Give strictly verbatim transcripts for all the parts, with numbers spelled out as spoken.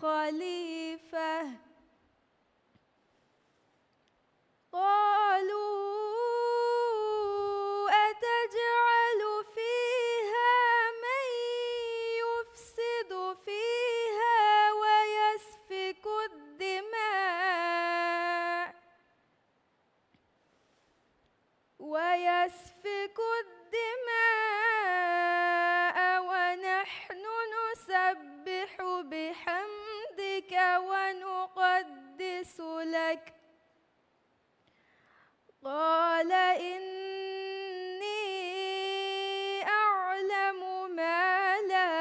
خليفة. قالوا أتجعل فيها من يفسد فيها ويسفك الدماء ويسفك الدماء ونحن نسبح بحمدك ونقدس لك. قال إني أعلم ما لا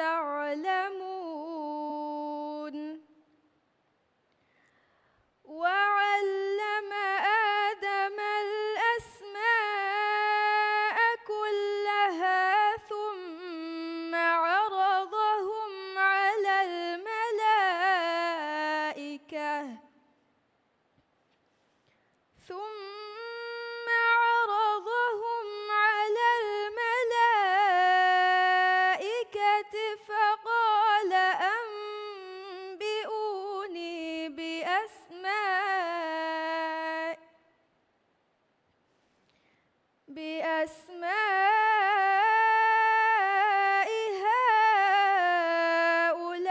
تعلمون. وعلم آدم الأسماء كلها ثم عرضهم على الملائكة ثم عرضهم على الملائكة فقال أنبئوني بأسماء بأسماء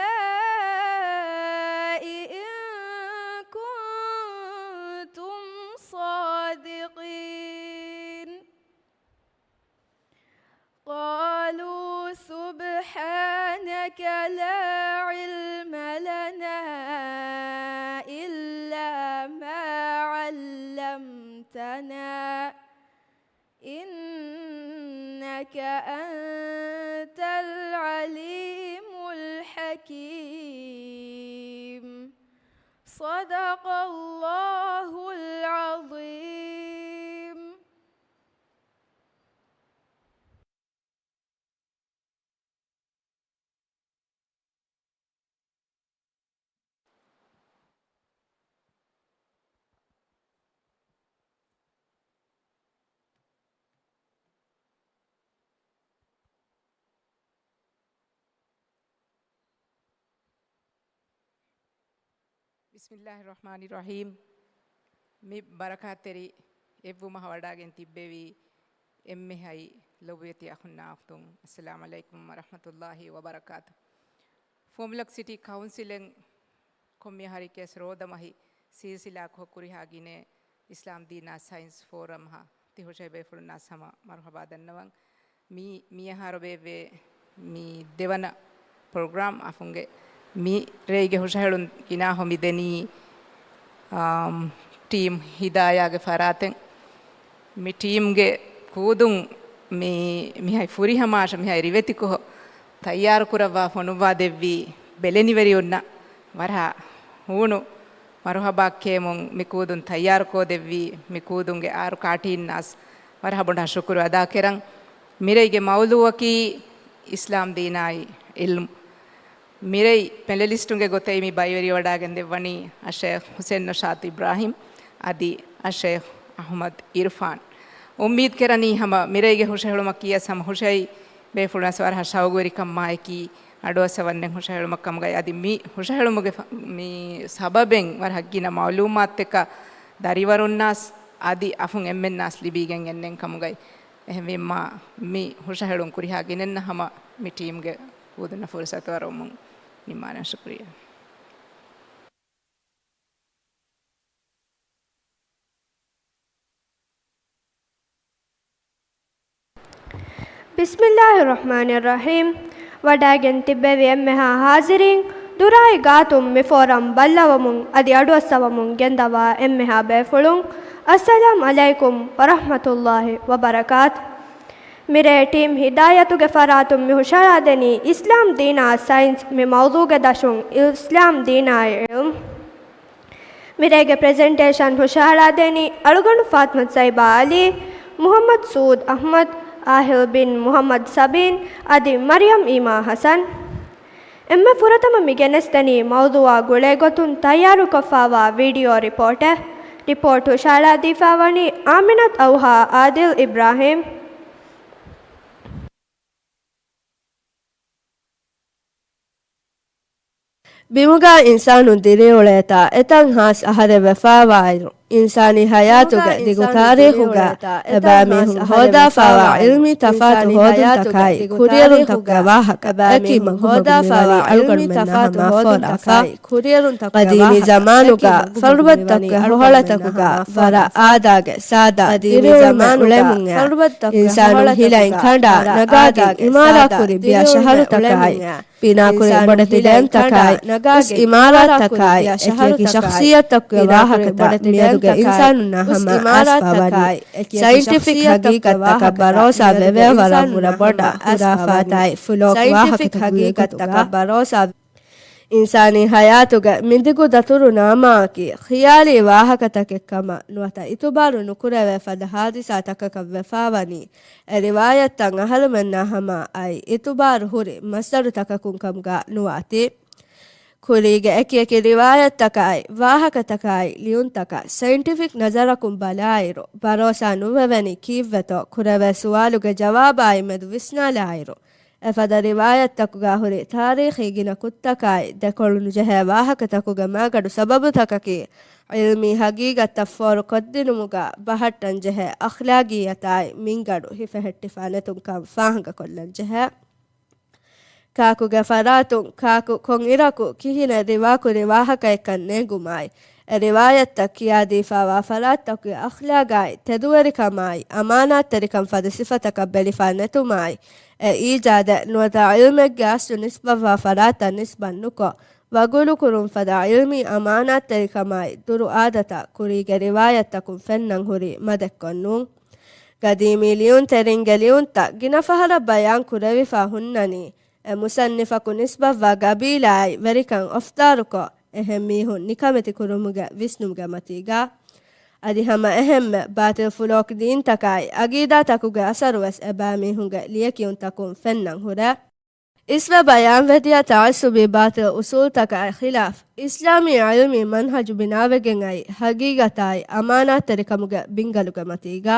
هؤلاء إن كنتم صادقين. قالوا سبحانك لا علم لنا إلا ما علمتنا إنك أنت العليم الحكيم. صدق الله العظيم. ބިސްމިއްލާހި ރަޙްމާނި ރަޙީމް. މި ބަރަކާތްތެރި އެއްވުމަށް ވަޑައިގެން ތިއްބެވި އެންމެހައި ލޮބުވެތި އަޚުންނާ އުޚްތުން، އައްސަލާމު ޢަލައިކުމް ވަރަޙްމަތުﷲި ވަބަރަކާތު. ފުވައްމުލަކް ސިޓީ ކައުންސިލެއް ކޮންމެ އަހަރެއްގެ ވެސް ރޯދަމަހި ސިލްސިލާއަކަށް ހުރިހާ ގިނަ އިސްލާމް ދީނާ ސައިންސް ފޯރަމްއަށް ތި ހުށަހެޅި ބޭފުޅުންނާސް ހަމަ މަރުޙަބާ ދަންނަވަން. މި، މިއަހަރު ބޭއްވޭ މި ދެވަނަ ޕްރޮގްރާމް އަފުންގެ މި ރޭގެ ހުށަހެޅުން ގިނަ ހޯ މި ދެނީ، އާ، ޓީމް ހިދާޔާގެ ފަރާތެއް. މި ޓީމްގެ ކޫދުން މި، މިހައި ފުރިހަމަ އަށަ މިހައި ރިވެތިކޮށް ތައްޔާރު ކުރައްވާ ފޮނުއްވާ ދެއްވީ ބެލެނިވެރިޔުންނަށް ވަރަށް ހޫނު މަރުޙަބާ ކޭމުން މި ކޫދުން ތައްޔާރުކޮށް ދެއްވީ މި ކޫދުންގެ އާރު ކާޓީންނާސް ވަރަށް ބޮޑަށް ޝުކުރު އަދާކެރަން. މިރޭގެ މައުޟޫޢަކީ އިސްލާމް ދީނާއި ޢިލްމު. މިރޭ ޕެނެލިސްޓުންގެ ގޮތަށް މި ބައިވެރިވަޑައިގެން ދެއްވަނީ އައްޝައިޚް ޙުސެއިން ނަޝާޠު އިބްރާހިމް އަދި އައްޝައިޚް އަޙްމަދު އިރުފާން. އުއްމީދު ކެރަނީ ހަމަ މިރޭގެ ހުށަހެޅުމަކީ ވެސް ހަމަ ހުށަހެޅި ބޭފުޅުންނަށް ވަރަށް ޝައުގުވެރިކަމާއެކީ އަޑުއައްސަވަންދެން ހުށަހެޅުމަށް ކަމުގައި އަދި މި ހުށަހެޅުމުގެ ފަ-، މި ސަބަބެން ވަރަށް ގިނަ މަޢުލޫމާތުތަކަށް ދަރިވަރުންނާސް އަދި އަފުން އެންމެންނާސް ލިބިގެން އެންނެން ކަމުގައި. އެހެންވީމާ، މި ހުށަހެޅުން ކުރިހާ ގިނައިންނަށް ހަމަ މި ޓީމްގެ ކޫދުންނަށް ފުރުސަތު އަރުވަމުން ނިންމާނެ. ޝުކުރިއްޔާ. ބިސްމިއްލާހި ރަޙްމާނި ރަޙީމް. ވަޑައިގެން ތިއްބެވި އެންމެހާ ޙާޟިރީން، ދުރާއި ގާތުން މި ފޯރަމް ބައްލަވަމުން އަދި އަޑުއައްސަވަމުން ގެންދަވާ އެންމެހާ ބޭފުޅުން، އައްސަލާމް ޢަލައިކުމް ވަރަޙްމަތުﷲި ވަބަރަކާތު. މިރޭ ޓީމް ހިދާޔަތުގެ ފަރާތުން މި ހުށަހަޅާދެނީ އިސްލާމް ދީނާ ސައިންސް މި މައުޟޫގެ ދަށުން އިސްލާމް ދީނާއި ޢިލްމު. މިރޭގެ ޕްރެޒެންޓޭޝަން ހުށަހަޅާދޭނީ އަޅުގަނޑު ފާތިމަތު ސައިބާ ޢަލީ، މުޙައްމަދު ސޫދް އަޙްމަދު، އާހިލް ބިން މުޙައްމަދު ސަބީން އަދި މަރިޔަމް އީމާ ޙަސަން. އެންމެ ފުރަތަމަ މި ގެނެސްދެނީ މައުޟޫއާ ގުޅޭގޮތުން ތައްޔާރުކޮށްފާވާ ވީޑިއޯ ރިޕޯޓެއް. ރިޕޯޓް ހުށަހަޅާދީފާވަނީ އާމިނަތު އަވްހާ އާދިލް އިބްރާހީމް. ބިމުގަ އިންސާނުން ދިރިއުޅޭތާ އެތަން ހާސް އަހަރެއް ވެފާވާއިރު، އިންސާނީ ހަޔާތުގެ ދިގު ތާރީޚުގަ އެބައިމީހުން ހޯދާފާވާ ޢިލްމީ ތަފާތު ހޯދުންތަކާއި ކުރިއެރުންތަކުގެ ވާހަކަ އެކި މަގުމަގު މިވަނީ އަޅުގަނޑުމެންނާ ހަމަ ފޯރާފަ. ޤަދީމީ ޒަމާނުގަ ފަރުބަދަތަކުގެ ހޮހޮޅަތަކުގަ ވަރަށް އާދާގެ ސާދާ ދިރިއުޅުމެއް އުޅެމުން އިންސާނުން ހިލައިން ކަނޑާ ނަގާގެން އިމާރާތްކުރި ބިޔަށަހަރުތަކާއި، ބިނާކުރި ބޮޑެތި ޑޭމްތަކާއި، އުސް އިމާރާތްތަކާއި، އެކިއެކި ޝަޚްޞިއްޔަތްތަކުގެ ވާހަކަތައް މިއަދުގެ އިންސާނުންނާ ހަމަ އައިސްފަ ވަނީ، ސައިންޓިފިކް ހަގީގަތްތަކަށް ބަރޯސާ ވެވޭވަރަށް ވުރެ ބޮޑަށް ޚުރާފާތާއި ފުލޯކް ވާހަކަތަކުގެ ގޮތުގަ. އިންސާނީ ހަޔާތުގެ މި ދިގު ދަތުރު ނާމާއަކީ ޚިޔާލީ ވާހަކަތަކެއް ކަމަށް ނުވަތަ އިތުބާރު ނުކުރެވޭ ފަދަ ހާދިސާތަކަކަށް ވެފާވަނީ، އެ ރިވާޔަތްތައް އަހަރުމެންނާ ހަމަ އައި އިތުބާރު ހުރި މަޞްދަރުތަކަކުން ކަމުގަ ނުވާތީ. ކުރީގެ އެކިއެކި ރިވާޔަތްތަކާއި، ވާހަކަތަކާއި، ލިޔުންތަކަށް ސައިންޓިފިކް ނަޒަރަކުން ބަލާއިރު، ބަރޯސާ ނުވެވެނީ ކީއްވެތޯ ކުރެވޭ ސުވާލުގެ ޖަވާބާއި މެދު ވިސްނާލާއިރު، އެފަދަ ރިވާޔަތްތަކުގަ ހުރި ތާރީޚީ ގިނަ ކުށްތަކާއި، ދެކޮޅު ނުޖެހޭ ވާހަކަތަކުގެ މާގަނޑު ސަބަބުތަކަކީ، ޢިލްމީ ހަގީގަތްތައް ފޯރުކޮށްދިނުމުގަ ބަހައްޓަންޖެހޭ އަޚްލާގިއްޔަތާއި މިންގަނޑު ހިފެހެއްޓިފާ ނެތުންކަން ފާހަގަކޮށްލަންޖެހޭ. ކާކުގެ ފަރާތުން ކާކު ކޮން އިރަކު ކިހިނެއް ރިވާކުރި ވާހަކައެއްކަން ނޭނގުމާއި، އެ ރިވާޔަތްތައް ކިޔާދީފާވާ ފަރާތްތަކުގެ އަޚްލާގާއި، ތެދުވެރިކަމާއި، އަމާނާތްތެރިކަން ފަދަ ސިފަތަކަށް ބެލިފާ ނެތުމާއި، އެ އީޖާދެއް ނުވަތަ ޢިލްމެއްގެ އަސްލު ނިސްބަތްވާ ފަރާތްތައް ނިސްބަތް ނުކޮށް، ވަގުޅުކުރުން ފަދަ ޢިލްމީ އަމާނާތްތެރިކަމާއި، ދުރު އާދަތައް ކުރީގެ ރިވާޔަތްތަކުން ފެންނަން ހުރީ މަދެއްކޮށް ނޫން. ގަދީމީ ލިޔުންތެރިންގެ ލިޔުންތައް ގިނަ ފަހަރަށް ބަޔާން ކުރެވިފާ ހުންނަނީ، އެ މުޞައްނިފަކު ނިސްބަތްވާ ގަބީލާއި ވެރިކަން އޮފްދާރުކޮށް، އެހެން މީހުން ނިކަމެތި ކުރުމުގެ ވިސްނުމުގެ މަތީގަ. އަދި ހަމަ އެހެންމެ ބާޠިލް ފުލޯކް ދީންތަކާއި އަގީދާތަކުގެ އަސަރުވެސް އެބައިމީހުންގެ ލިޔެކިޔުންތަކުން ފެންނަން ހުރޭ. އިސްވެ ބަޔާންވެދިޔަ ތަޢައްޞުބީ ބާޠިލް އުޞޫލްތަކާއި ޚިލާފް، އިސްލާމީ ޢިލްމީ މަންހަޖު ބިނާވެގެން އައި، ޙަޤީޤަތާއި އަމާނާތްތެރިކަމުގެ ބިންގަލުގެ މަތީގަ.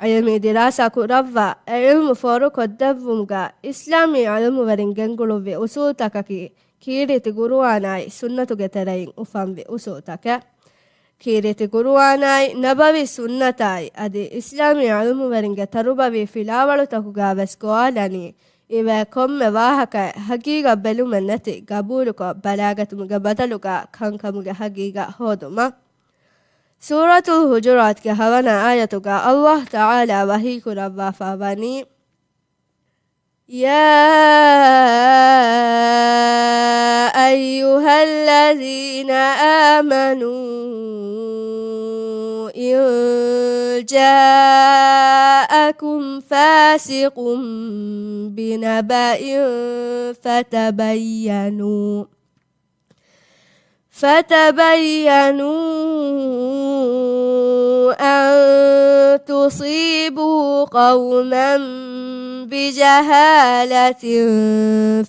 ޢިލްމީ ދިރާސާ ކުރައްވާ، އެ ޢިލްމު ފޯރުކޮށްދެއްވުމުގަ، އިސްލާމީ ޢިލްމުވެރިން ގެންގުޅުއްވި އުޞޫލްތަކަކީ، ކީރިތި ޤުރުއާނާއި ސުންނަތުގެ ތެރެއިން އުފަންވި އުޞޫލްތަކެއް. ކީރިތި ޤުރުއާނާއި، ނަބަވީ ސުންނަތާއި، އަދި އިސްލާމީ ޢިލްމުވެރިންގެ ތަރުބަވީ ފިލާވަޅުތަކުގަ ވެސް ގޮވާލަނީ، އިވޭ ކޮންމެ ވާހަކައެއް ޙަޤީޤަތް ބެލުމެއް ނެތި ގަބޫލުކޮށް، ބަލާގަތުމުގެ ބަދަލުގަ ކަންކަމުގެ ޙަޤީޤަތް ހޯދުމަށް. ސޫރަތުލް ޙުޖުރާތްގެ ހަވަނަ އާޔަތުގަ ﷲ ތަޢާލާ ވަޙީ ކުރައްވާފާ ވަނީ، يا أيها الذين آمنوا إن جاءكم فاسق بنبأ فتبينوا فتبينوا أن تصيبوا قوما بجهالة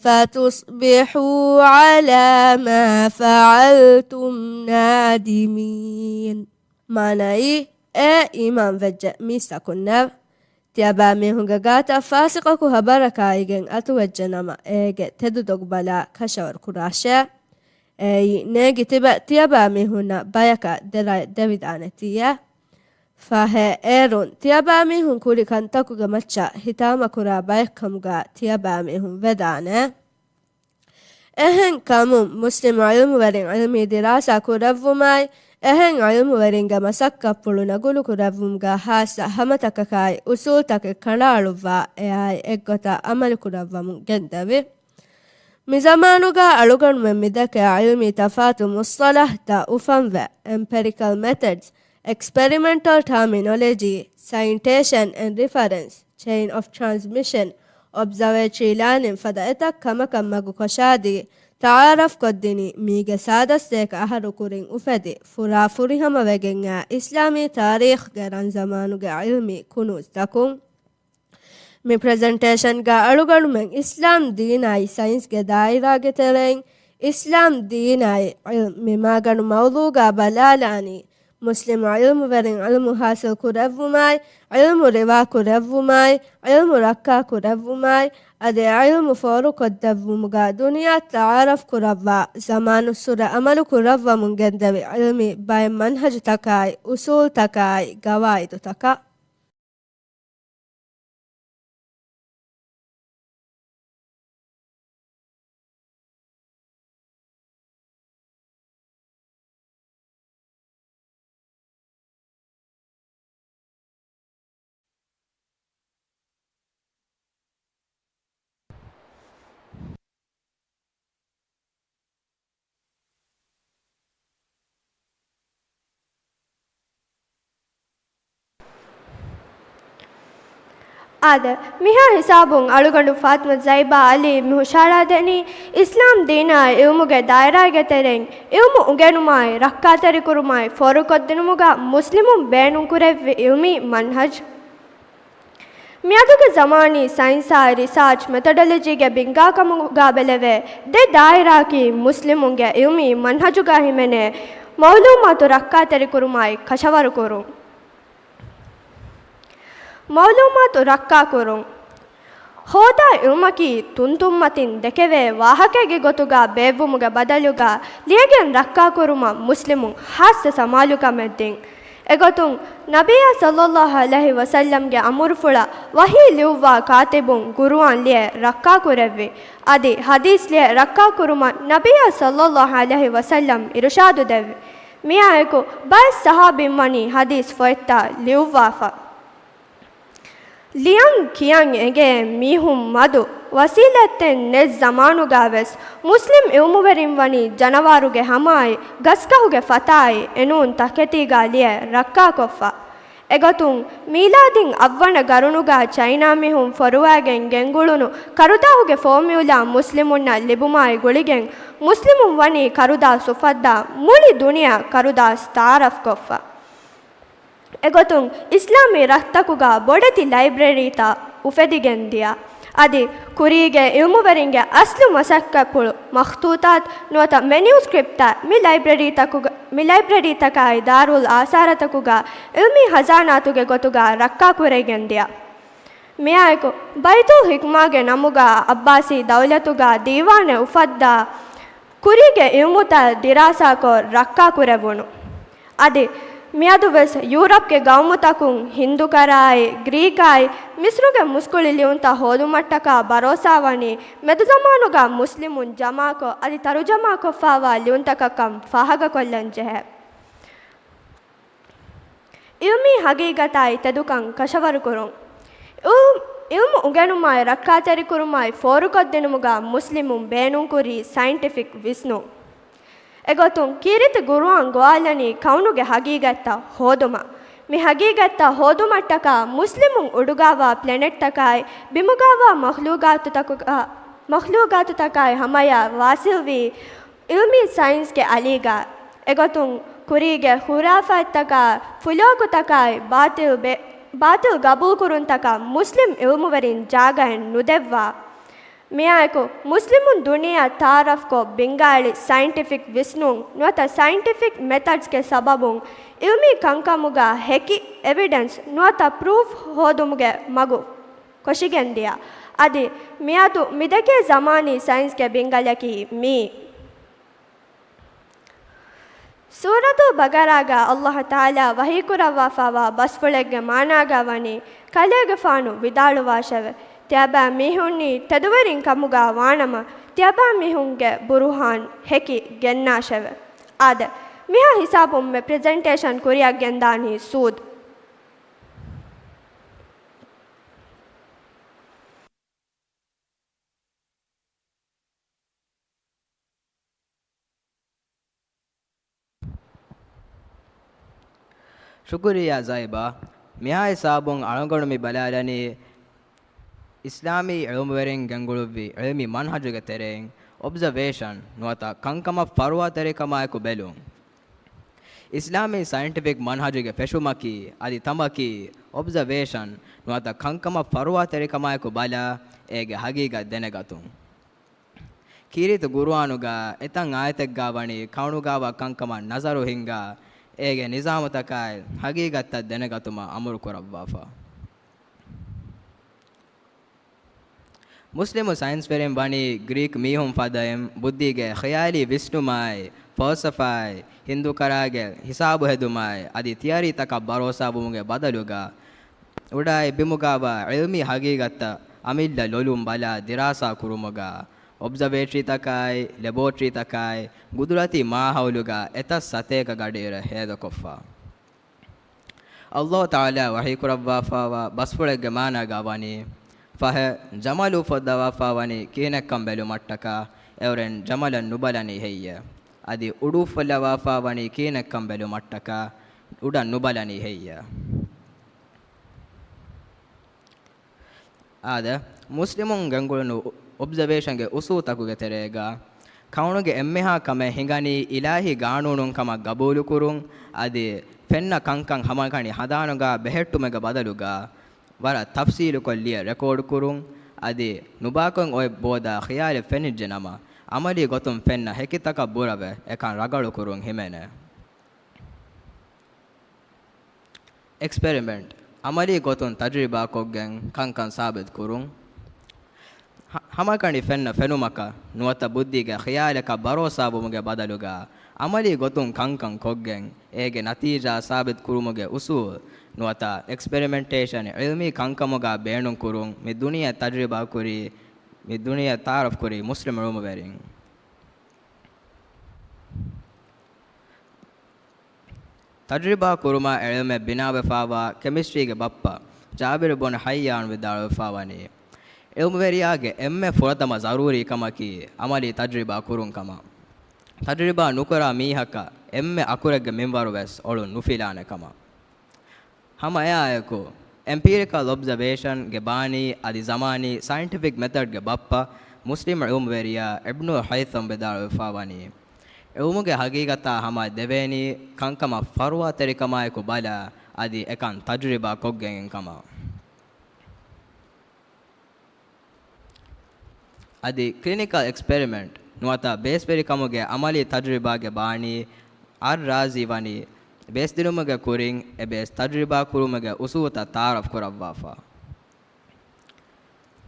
فتصبحوا على ما فعلتم نادمين. މާނައީ، އޭ އީމާން ވެއްޖެ މީސްތަކުންނޭވެ! ތިޔަބައިމީހުންގެ ގާތަށް ފާސިޤަކު ޚަބަރަކާއިގެން އަތުވެއްޖެނަމަ، އޭގެ ތެދު ދޮގު ބަލާ ކަށަވަރު ކުރާށޭ. އެއީ، ނޭނގި ތިބެ ތިޔަބައިމީހުންނަށް ބަޔަކަށް ދެރައެއް ދެވިދާނެތީއޭ. ފަހެ، އޭރުން ތިޔަބައިމީހުން ކުރި ކަންތަކުގެ މައްޗަށް ހިތާމަކުރާ ބައެއްކަމުގަ ތިޔަބައިމީހުން ވެދާނެ. އެހެން ކަމުން، މުސްލިމް ޢިލްމުވެރިން ޢިލްމީ ދިރާސާ ކުރެއްވުމާއި، އެހެން ޢިލްމުވެރިންގެ މަސައްކަތްޕުޅު ނަގުލު ކުރެއްވުމުގަ ޚާއްޞަ ހަމަތަކަކާއި އުޞޫލްތަކެއް ކަނޑައަޅުއްވާ، އެއާއި އެއްގޮތަށް ޢަމަލު ކުރައްވަމުން ގެންދެވި. މިޒަމާނުގަ އަޅުގަނޑުމެން މިދެކޭ ޢިލްމީ ތަފާތު މުޞްޠަލަޙްތައް އުފަންވެ، އެމްޕެރިކަލް މެތަޑްސް، އެކްސްޕެރިމެންޓަލް ޓާމިނޮލޮޖީ، ސައިންޓޭޝަން އެންޑް ރިފަރެންސް، ޗެއިން އޮފް ޓްރާންސްމިޝަން، އޮބްޒަވޭޓްރީ ލާނިން ފަދަ އެތައް ކަމަކަށް މަގު ކޮށާދީ، ތަޢާރަފްކޮށްދިނީ މީގެ ސާދަ ސަތޭކަ އަހަރު ކުރިން އުފެދި، ފުރާ ފުރިހަމަވެގެންއާ އިސްލާމީ ތާރީޚްގެ ރަންޒަމާނުގެ ޢިލްމީ ކުނޫޒްތަކުން. މި ޕްރެޒެންޓޭޝަންގަ އަޅުގަނޑުމެން އިސްލާމް ދީނާއި ސައިންސްގެ ދާއިރާގެ ތެރެއިން، އިސްލާމް ދީނާއި ޢިލްމް މި މާގަނޑު މައުޟޫގަ ބަލާލާނީ، މުސްލިމް ޢިލްމުވެރިން ޢިލްމު ޙާޞިލް ކުރެއްވުމާއި، ޢިލްމު ރިވާ ކުރެއްވުމާއި، ޢިލްމު ރައްކާ ކުރެއްވުމާއި، އަދި ޢިލްމު ފޯރުކޮށްދެއްވުމުގަ ދުނިޔެއަށް ތަޢާރަފް ކުރައްވާ، ޒަމާނުއްސުރެ ޢަމަލު ކުރައްވަމުން ގެންދެވި ޢިލްމީ ބައެއް މަންހަޖުތަކާއި، އުސޫލްތަކާއި، ގަވާއިދުތަކާ. އާދެ، މިހާ ހިސާބުން އަޅުގަނޑު ފާތިމަތު ޒައިބާ ޢަލީ މި ހުށަހަޅާދެނީ، އިސްލާމް ދީނާ ޢިލްމުގެ ދާއިރާގެ ތެރެއިން ޢިލްމު އުނގެނުމާއި، ރައްކާތެރިކުރުމާއި، ފޯރުކޮށްދިނުމުގަ މުސްލިމުން ބޭނުންކުރެއްވި ޢިލްމީ މަންހަޖު. މިއަދުގެ ޒަމާނީ ސައިންސާއި، ރިސާޗް މެތޮޑޮލޮޖީގެ ބިންގާކަމުގަ ބެލެވޭ ދެ ދާއިރާއަކީ، މުސްލިމުންގެ ޢިލްމީ މަންހަޖުގަ ހިމެނޭ މަޢުލޫމާތު ރައްކާތެރިކުރުމާއި، ކަށަވަރުކުރުން. މަޢުލޫމާތު ރައްކާކުރުން. ހޯދާ ޢިލްމަކީ ތުންތުންމަތިން ދެކެވޭ ވާހަކައެއްގެ ގޮތުގަ ބޭއްވުމުގެ ބަދަލުގަ ލިޔެގެން ރައްކާކުރުމަށް މުސްލިމުން ޚާއްޞަ ސަމާލުކަމެއް ދިން. އެގޮތުން، ނަބިއްޔާ ޞައްލައްލާހު ޢަލައިހި ވަސައްލަމްގެ އަމުރުފުޅަށް ވަޙީ ލިޔުއްވާ ކާތިބުން ޤުރުއާން ލިޔެ ރައްކާކުރެއްވި. އަދި ޙަދީޘް ލިޔެ ރައްކާކުރުމަށް ނަބިއްޔާ ޞައްލައްލާހު ޢަލައިހި ވަސައްލަމް އިރުޝާދު ދެއްވި. މިއާއެކު، ބައެއް ޞަޙާބީން ވަނީ ޙަދީޘް ފޮތްތައް ލިޔުއްވާފަ. ލިޔަން ކިޔަން އެނގޭ މީހުން މަދު ވަސީލަތްތެއް ނެތް ޒަމާނުގަވެސް، މުސްލިމް ޢިލްމުވެރިން ވަނީ ޖަނަވާރުގެ ހަމާއި، ގަސްގަހުގެ ފަތާއި، އެނޫން ތަކެތީގަ ލިޔެ ރައްކާކޮށްފަ. އެގޮތުން، މީލާދީން އަށްވަނަ ގަރުނުގަ ޗައިނާ މީހުން ފޮރުވައިގެން ގެންގުޅުނު ކަރުދާހުގެ ފޯމިއުލާ މުސްލިމުންނަށް ލިބުމާއި ގުޅިގެން، މުސްލިމުން ވަނީ ކަރުދާސް އުފައްދާ މުޅި ދުނިޔެއަށް ކަރުދާސް ތަޢާރަފްކޮށްފަ. އެގޮތުން، އިސްލާމީ ރަށްތަކުގަ ބޮޑެތި ލައިބްރަރީތައް އުފެދިގެން ދިޔަ. އަދި ކުރީގެ ޢިލްމުވެރިންގެ އަސްލު މަސައްކަތްޕުޅު، މަޚްޠޫޠާތު ނުވަތަ މެނިއުސްކްރިޕްޓްތައް މި ލައިބްރަރީތަކުގަ، މި ލައިބްރަރީތަކާއި ދާރުލް އާސާރުތަކުގަ ޢިލްމީ ޚަޒާނާތުގެ ގޮތުގަ ރައްކާކުރެވިގެން ދިޔަ. މިއާއެކު، ބައިތުލް ޙިކްމާގެ ނަމުގަ ޢައްބާސީ ދައުލަތުގަ ދީވާނެއް އުފައްދާ، ކުރީގެ ޢިލްމުތައް ދިރާސާކޮށް ރައްކާކުރެވުނު. އަދި މިއަދުވެސް ޔޫރަޕްގެ ޤައުމުތަކުން ހިންދުކަރާއި، ގްރީކާއި، މިޞްރުގެ މުސްކުޅި ލިޔުންތައް ހޯދުމަށްޓަކާ ބަރޯސާވަނީ މެދުޒަމާނުގަ މުސްލިމުން ޖަމާކޮށް އަދި ތަރުޖަމާކޮށްފައިވާ ލިޔުންތަކަށްކަން ފާހަގަކޮށްލަން ޖެހޭ. ޢިލްމީ ޙަޤީޤަތާއި ތެދުކަން ކަށަވަރުކުރުން. ޢިލް-، ޢިލްމު އުނގެނުމާއި ރައްކާތެރިކުރުމާއި ފޯރުކޮށްދިނުމުގަ މުސްލިމުން ބޭނުންކުރީ ސައިންޓިފިކް ވިސްނުން. އެގޮތުން ކީރިތި ޤުރުއާން ގޮވާލަނީ ކައުނުގެ ޙަޤީޤަތްތައް ހޯދުމަށް. މި ޙަޤީޤަތްތައް ހޯދުމަށްޓަކާ މުސްލިމުން އުޑުގަވާ ޕްލެނެޓްތަކާއި ބިމުގަވާ މަޚްލޫޤާތުތަކުގަ-، މަޚްލޫޤާތުތަކާއި ހަމަޔަށް ވާޞިލްވީ ޢިލްމީ ސައިންސްގެ އަލީގަ. އެގޮތުން ކުރީގެ ޚުރާފާތްތަކާ، ފުލޯކުތަކާއި ބާޠިލް ބެ-، ބާޠިލް ގަބޫލުކުރުންތަކަށް މުސްލިމް ޢިލްމުވެރިން ޖާގައެއް ނުދެއްވާ. މިއާއެކު، މުސްލިމުން ދުނިޔެއަށް ތަޢާރަފްކޮށް ބިންގާއެޅި ސައިންޓިފިކް ވިސްނުން ނުވަތަ ސައިންޓިފިކް މެތަޑްސްގެ ސަބަބުން ޢިލްމީ ކަންކަމުގަ ހެކި އެވިޑެންސް ނުވަތަ ޕްރޫފް ހޯދުމުގެ މަގު ކޮށިގެންދިޔަ. އަދި މިއަދު މިދެކޭ ޒަމާނީ ސައިންސްގެ ބިންގަލަކީ މީ. ސޫރަތުލް ބަޤަރާގަ ﷲ ތަޢާލާ ވަޙީކުރައްވާފައިވާ ބަސްފުޅެއްގެ މާނާގަ ވަނީ، ކަލޭގެފާނު ވިދާޅުވާށެވެ. ތިޔަބައި މީހުންނީ ތެދުވެރިން ކަމުގަ ވާނަމަ، ތިޔަބައި މީހުންގެ ބުރުހާން ހެކި ގެންނާށެވެ. އާދެ، މިހާ ހިސާބުން މި ޕްރެޒެންޓޭޝަން ކުރިއަށް ގެންދާނީ ސޫދު. ޝުކުރިއްޔާ ޒައިބާ. މިހާ ހިސާބުން އަޅުގަނޑު މި ބަލާލަނީ، އިސްލާމީ ޢިލްމުވެރިން ގެންގުޅުއްވި ޢިލްމީ މަންހަޖުގެ ތެރެއިން އޮބްޒަވޭޝަން ނުވަތަ ކަންކަމަށް ފަރުވާތެރިކަމާއެކު ބެލުން. އިސްލާމީ ސައިންޓިފިކް މަންހަޖުގެ ފެށުމަކީ އަދި ތަނބަކީ އޮބްޒަވޭޝަން ނުވަތަ ކަންކަމަށް ފަރުވާތެރިކަމާއެކު ބަލާ، އޭގެ ޙަޤީޤަތް ދެނެގަތުން. ކީރިތި ޤުރުއާނުގަ އެތައް އާޔަތެއްގަ ވަނީ ކައުނުގަވާ ކަންކަމަށް ނަޒަރު ހިންގާ، އޭގެ ނިޒާމުތަކާއި ޙަޤީޤަތްތައް ދެނެގަތުމަށް އަމުރު ކުރައްވާފަ. މުސްލިމު ސައިންސްވެރިން ވަނީ ގްރީކް މީހުން ފަދައިން ބުއްދީގެ ޚިޔާލީ ވިސްނުމާއި، ފަލްސަފާއި، ހިންދުކަރާގެ ހިސާބު ހެދުމާއި، އަދި ތިއަރީތަކަށް ބަރޯސާވުމުގެ ބަދަލުގަ، އުޑާއި ބިމުގަވާ ޢިލްމީ ހަގީގަތްތައް އަމިއްލަ ލޮލުން ބަލާ ދިރާސާ ކުރުމުގަ، އޮބްޒަވޭޓްރީތަކާއި، ލެބޯޓްރީތަކާއި، ގުދުރަތީ މާހައުލުގަ އެތައް ސަތޭކަ ގަޑިއިރެއް ހޭދަކޮށްފަ. އައްލާހު ތަޢާލާ ވަޙީކުރައްވާފައިވާ ބަސްފުޅެއްގެ މާނާގަ ވަނީ، ފަހެ، ޖަމަލު އުފައްދަވާފައިވަނީ ކިހިނެއްކަން ބެލުމަށްޓަކާ، އެއުރެން ޖަމަލަށް ނުބަލަނީ ހެއްޔެވެ؟ އަދި އުޑު އުފުއްލަވާފައިވަނީ ކިހިނެއްކަން ބެލުމަށްޓަކާ، އުޑަށް ނުބަލަނީ ހެއްޔެވެ؟ އާދެ، މުސްލިމުން ގެންގުޅުނު އޮބްޒަވޭޝަންގެ އުސޫލްތަކުގެ ތެރޭގަ، ކައުނުގެ އެންމެހާ ކަމެއް ހިނގަނީ އިލާހީ ގާނޫނުން ކަމަށް ގަބޫލުކުރުން، އަދި ފެންނަ ކަންކަން ހަމަކަނި ހަނދާނުގަ ބެހެއްޓުމުގެ ބަދަލުގަ، ވަރަށް ތަފްސީލުކޮށް ލިޔެ ރެކޯޑުކުރުން، އަދި ނުބާކޮށް އޮތް ބޯދާ ޚިޔާލެއް ފެނިއްޖެނަމަ، އަމަލީ ގޮތުން ފެންނަ ހެކިތަކަށް ބުރަވެ އެކަން ރަގަޅުކުރުން ހިމެނޭ. އެކްސްޕެރިމެންޓް، އަމަލީ ގޮތުން ތަޖުރިބާކޮށްގެން ކަންކަން ސާބިތުކުރުން. ހަ-، ހަމަކަނި ފެންނަ ފެނުމަކަށް ނުވަތަ ބުއްދީގެ ޚިޔާލަކަށް ބަރޯސާވުމުގެ ބަދަލުގަ، އަމަލީ ގޮތުން ކަންކަން ކޮށްގެން، އޭގެ ނަތީޖާ ސާބިތުކުރުމުގެ އުސޫލް ނުވަތަ އެކްސްޕެރިމެންޓޭޝަން ޢިލްމީ ކަންކަމުގަ ބޭނުންކުރުން މި ދުނިޔެ ތަޖުރިބާކުރީ، މި ދުނިޔެ ތަޢާރަފްކުރީ މުސްލިމް ޢިލްމުވެރިން. ތަޖުރިބާ ކުރުމާ ޢިލްމެއް ބިނާވެފާވާ ކެމިސްޓްރީގެ ބައްޕަ ޖާބިރު ބުން ޙައްޔާން ވިދާޅުވެފާވަނީ، ޢިލްމުވެރިޔާގެ އެންމެ ފުރަތަމަ ޒަރޫރީ ކަމަކީ ޢަމަލީ ތަޖުރިބާ ކުރުން ކަމަށް. ތަޖުރިބާ ނުކުރާ މީހަކަށް އެންމެ އަކުރެއްގެ މިންވަރު ވެސް އޮޅުން ނުފިލާނެ ކަމަށް. ހަމަ އެއާއެކު، އެމްޕީރިކަލް އޮބްޒަވޭޝަންގެ ބާނީ އަދި ޒަމާނީ ސައިންޓިފިކް މެތަޑްގެ ބައްޕަ މުސްލިމް ޢިލްމުވެރިޔާ އިބްނު ހައިސަމް ވިދާޅުވެފާވަނީ، ޢިލްމުގެ ހަގީގަތާ ހަމަ ދެވޭނީ ކަންކަމަށް ފަރުވާތެރިކަމާއެކު ބަލާ، އަދި އެކަން ތަޖުރިބާ ކޮށްގެން ކަމަށް. އަދި ކްލިނިކަލް އެކްސްޕެރިމެންޓް ނުވަތަ ބޭސްވެރިކަމުގެ އަމަލީ ތަޖުރިބާގެ ބާނީ އައްރާޒީ ވަނީ، ބޭސްދިނުމުގެ ކުރިން އެ ބޭސް ތަޖުރިބާ ކުރުމުގެ އުސޫލުތައް ތަޢާރަފް ކުރައްވާފަ.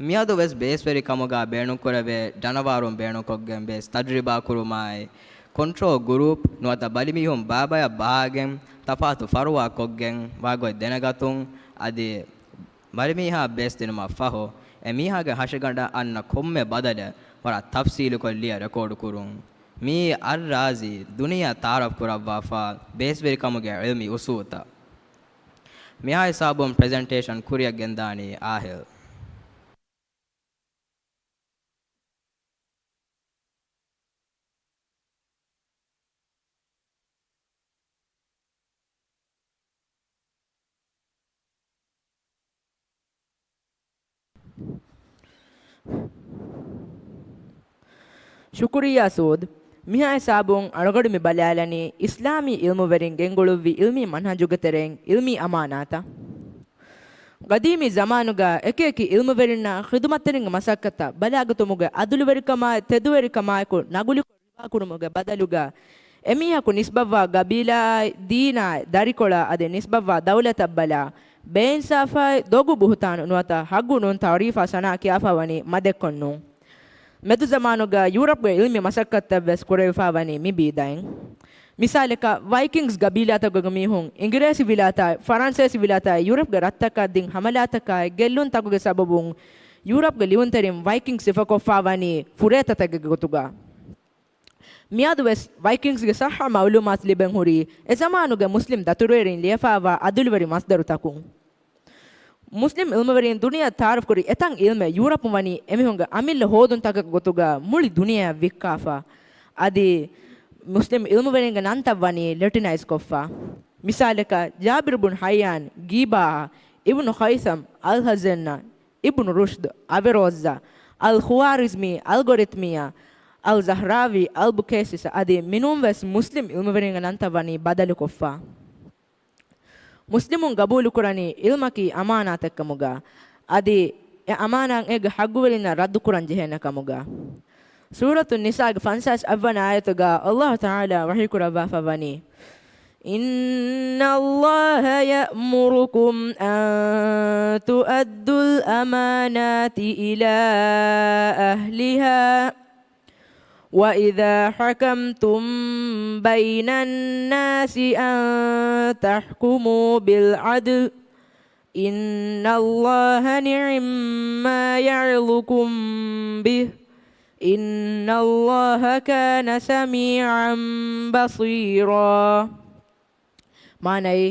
މިއަދު ވެސް ބޭސްވެރިކަމުގަ ބޭނުންކުރެވޭ ޖަނަވާރުން ބޭނުންކޮށްގެން ބޭސް ތަޖުރިބާ ކުރުމާއި، ކޮންޓްރޯލް ގުރޫޕް ނުވަތަ ބަލިމީހުން ބާބަޔަށް ބަހާގެން ތަފާތު ފަރުވާ ކޮށްގެން ވާގޮތް ދެނެގަތުން، އަދި ބަލިމީހާ ބޭސްދިނުމަށް ފަހު، އެ މީހާގެ ހަށިގަނޑަށް އަންނަ ކޮންމެ ބަދަލެއް ވަރަށް ތަފްސީލުކޮށް ލިޔެ ރެކޯޑު ކުރުން. މިއީ އައްރާޒީ ދުނިޔެއަށް ތަޢާރަފް ކުރައްވާފާ ބޭސްވެރިކަމުގެ ޢިލްމީ އުސޫލުތައް. މިހާ ހިސާބުން ޕްރެޒެންޓޭޝަން ކުރިއަށް ގެންދާނީ އާހިލް. ޝުކުރިއްޔާ ސޫދް. މިހާ ހިސާބުން އަޅުގަޑު މި ބަލާލަނީ އިސްލާމީ ޢިލްމުވެރިން ގެންގުޅުއްވި ޢިލްމީ މަންހަޖުގެ ތެރެއިން ޢިލްމީ އަމާނާތައް. ގަދީމީ ޒަމާނުގަ އެކިއެކި ޢިލްމުވެރިންނާ ޚިދުމަތްތެރިންގެ މަސައްކަތަށް ބަލާގަތުމުގެ އަދުލުވެރިކަމާއި ތެދުވެރިކަމާއެކު ނަގުލިކޮށް ރިވާކުރުމުގެ ބަދަލުގަ، އެމީހަކު ނިސްބަތްވާ ގަބީލާއާއި ދީނާއި ދަރިކޮޅާ އަދި ނިސްބަތްވާ ދައުލަތަށް ބަލާ، ބޭއިންސާފާއި ދޮގު ބުހުތާނު ނުވަތަ ޙައްގު ނޫން ތަޢުރީފާ ސަނާ ކިޔާފާވަނީ މަދެއްކޮށް ނޫން. މެދުޒަމާނުގަ ޔޫރަޕްގެ ޢިލްމީ މަސައްކަތްތައްވެސް ކުރެވިފާވަނީ މި ބީދައިން. މިސާލަކަށް، ވައިކިންގްސް ގަބީލާތަކުގެ މީހުން އިނގިރޭސި ވިލާތާއި ފަރަންސޭސި ވިލާތާއި ޔޫރަޕްގެ ރަށްތަކަށް ދިން ހަމަލާތަކާއި ގެއްލުންތަކުގެ ސަބަބުން ޔޫރަޕްގެ ލިޔުންތެރިން ވައިކިންގްސް ހިފަކޮށްފާވަނީ ފުރޭތަތަކެއްގެ ގޮތުގަ. މިއަދުވެސް ވައިކިންގްސްގެ ޞައްޙަ މަޢުލޫމާތު ލިބެން ހުރީ އެ ޒަމާނުގެ މުސްލިމް ދަތުރުވެރިން ލިޔެފާވާ އަދުލުވެރި މަޞްދަރުތަކުން. މުސްލިމް ޢިލްމުވެރިން ދުނިޔެއަށް ތަޢާރަފްކުރި އެތަން ޢިލްމެއް ޔޫރަޕުން ވަނީ އެމީހުންގެ އަމިއްލަ ހޯދުންތަކެއްގެ ގޮތުގަ މުޅި ދުނިޔެއަށް ވިއްކާފަ. އަދި މުސްލިމް ޢިލްމުވެރިންގެ ނަންތައް ވަނީ ލެޓިނައިޒް ކޮށްފަ. މިސާލަކަށް، ޖާބިރު ބުން ޙައްޔާން، ގީބާއާ، އިބްނު ޚައިސަމް، އަލް ހަޒަންނާ، އިބްނު ރުޝްދު، އަލް ޚުވާރިޒްމީ، އަލްގޮރިތްމިއްޔާ، އަލް ޒަހްރާވީ، އަލް ބުކޭސިސް އަދި މިނޫންވެސް މުސްލިމް ޢިލްމުވެރިންގެ ނަންތައް ވަނީ ބަދަލުކޮށްފަ. މުސްލިމުން ގަބޫލުކުރަނީ ޢިލްމަކީ އަމާނާތެއްކަމުގަ، އަދި އެ އަމާނާތް އޭގެ ޙައްގުވެރިންނަށް ރައްދުކުރަން ޖެހޭނެ ކަމުގަ. ސޫރަތުއް ނިސާގެ ފަންސާސް އަށްވަނަ އާޔަތުގަ އައްލާހު ތަޢާލާ ވަޙީކުރައްވާފަ ވަނީ، إن الله يأمركم أن تؤدوا الأمانات إلى أهلها وإذا حكمتم بين الناس أن تحكموا بالعدل إن الله نعم ما يعظكم به إن الله كان سميعا بصيرا. މާނައީ،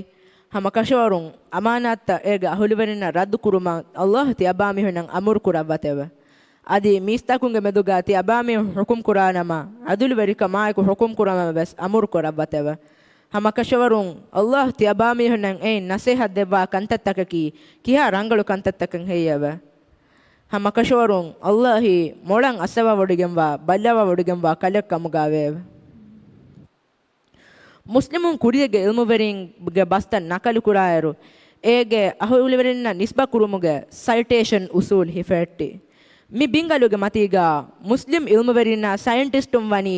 ހަމަ ކަށަވަރުން އަމާނާތްތައް އޭގެ އަހުލުވެރިންނަށް ރައްދު ކުރުމަށް ﷲ ތިޔަބާމީހުންނަށް އަމުރު ކުރައްވަތެވެ. އަދި މީސްތަކުންގެ މެދުގަ ތިޔަބާމީހުން ޙުކުމް ކުރާނަމަ، ޢަދުލުވެރިކަމާއެކު ޙުކުމް ކުރުމަށް ވެސް އަމުރު ކުރައްވަތެވެ. ހަމަ ކަށަވަރުން ﷲ ތިޔަބާމީހުންނަށް އެއިން ނަޞޭޙަތް ދެއްވާ ކަންތައްތަކަކީ ކިހާ ރަނގަޅު ކަންތައްތަކެއް ހެއްޔެވެ؟ ހަމަ ކަށަވަރުން ﷲ އީ މޮޅަށް އައްސަވާވޮޑިގެންވާ، ބައްލަވާވޮޑިގެންވާ ކަލެއް ކަމުގައެވެ. މުސްލިމުން ކުރިޔަށް އިލްމުވެރިންގެ ބަސްތައް ނަކަލު ކުރާއިރު، އޭގެ އަހުލުވެރިންނަށް ނިސްބަތް ކުރުމުގެ ސައިޓޭޝަން އުސޫލް ހިފެހެއްޓި. މި ބިންގަލުގެ މަތީގަ މުސްލިމް އިލްމުވެރިންނާ ސައިންޓިސްޓުން ވަނީ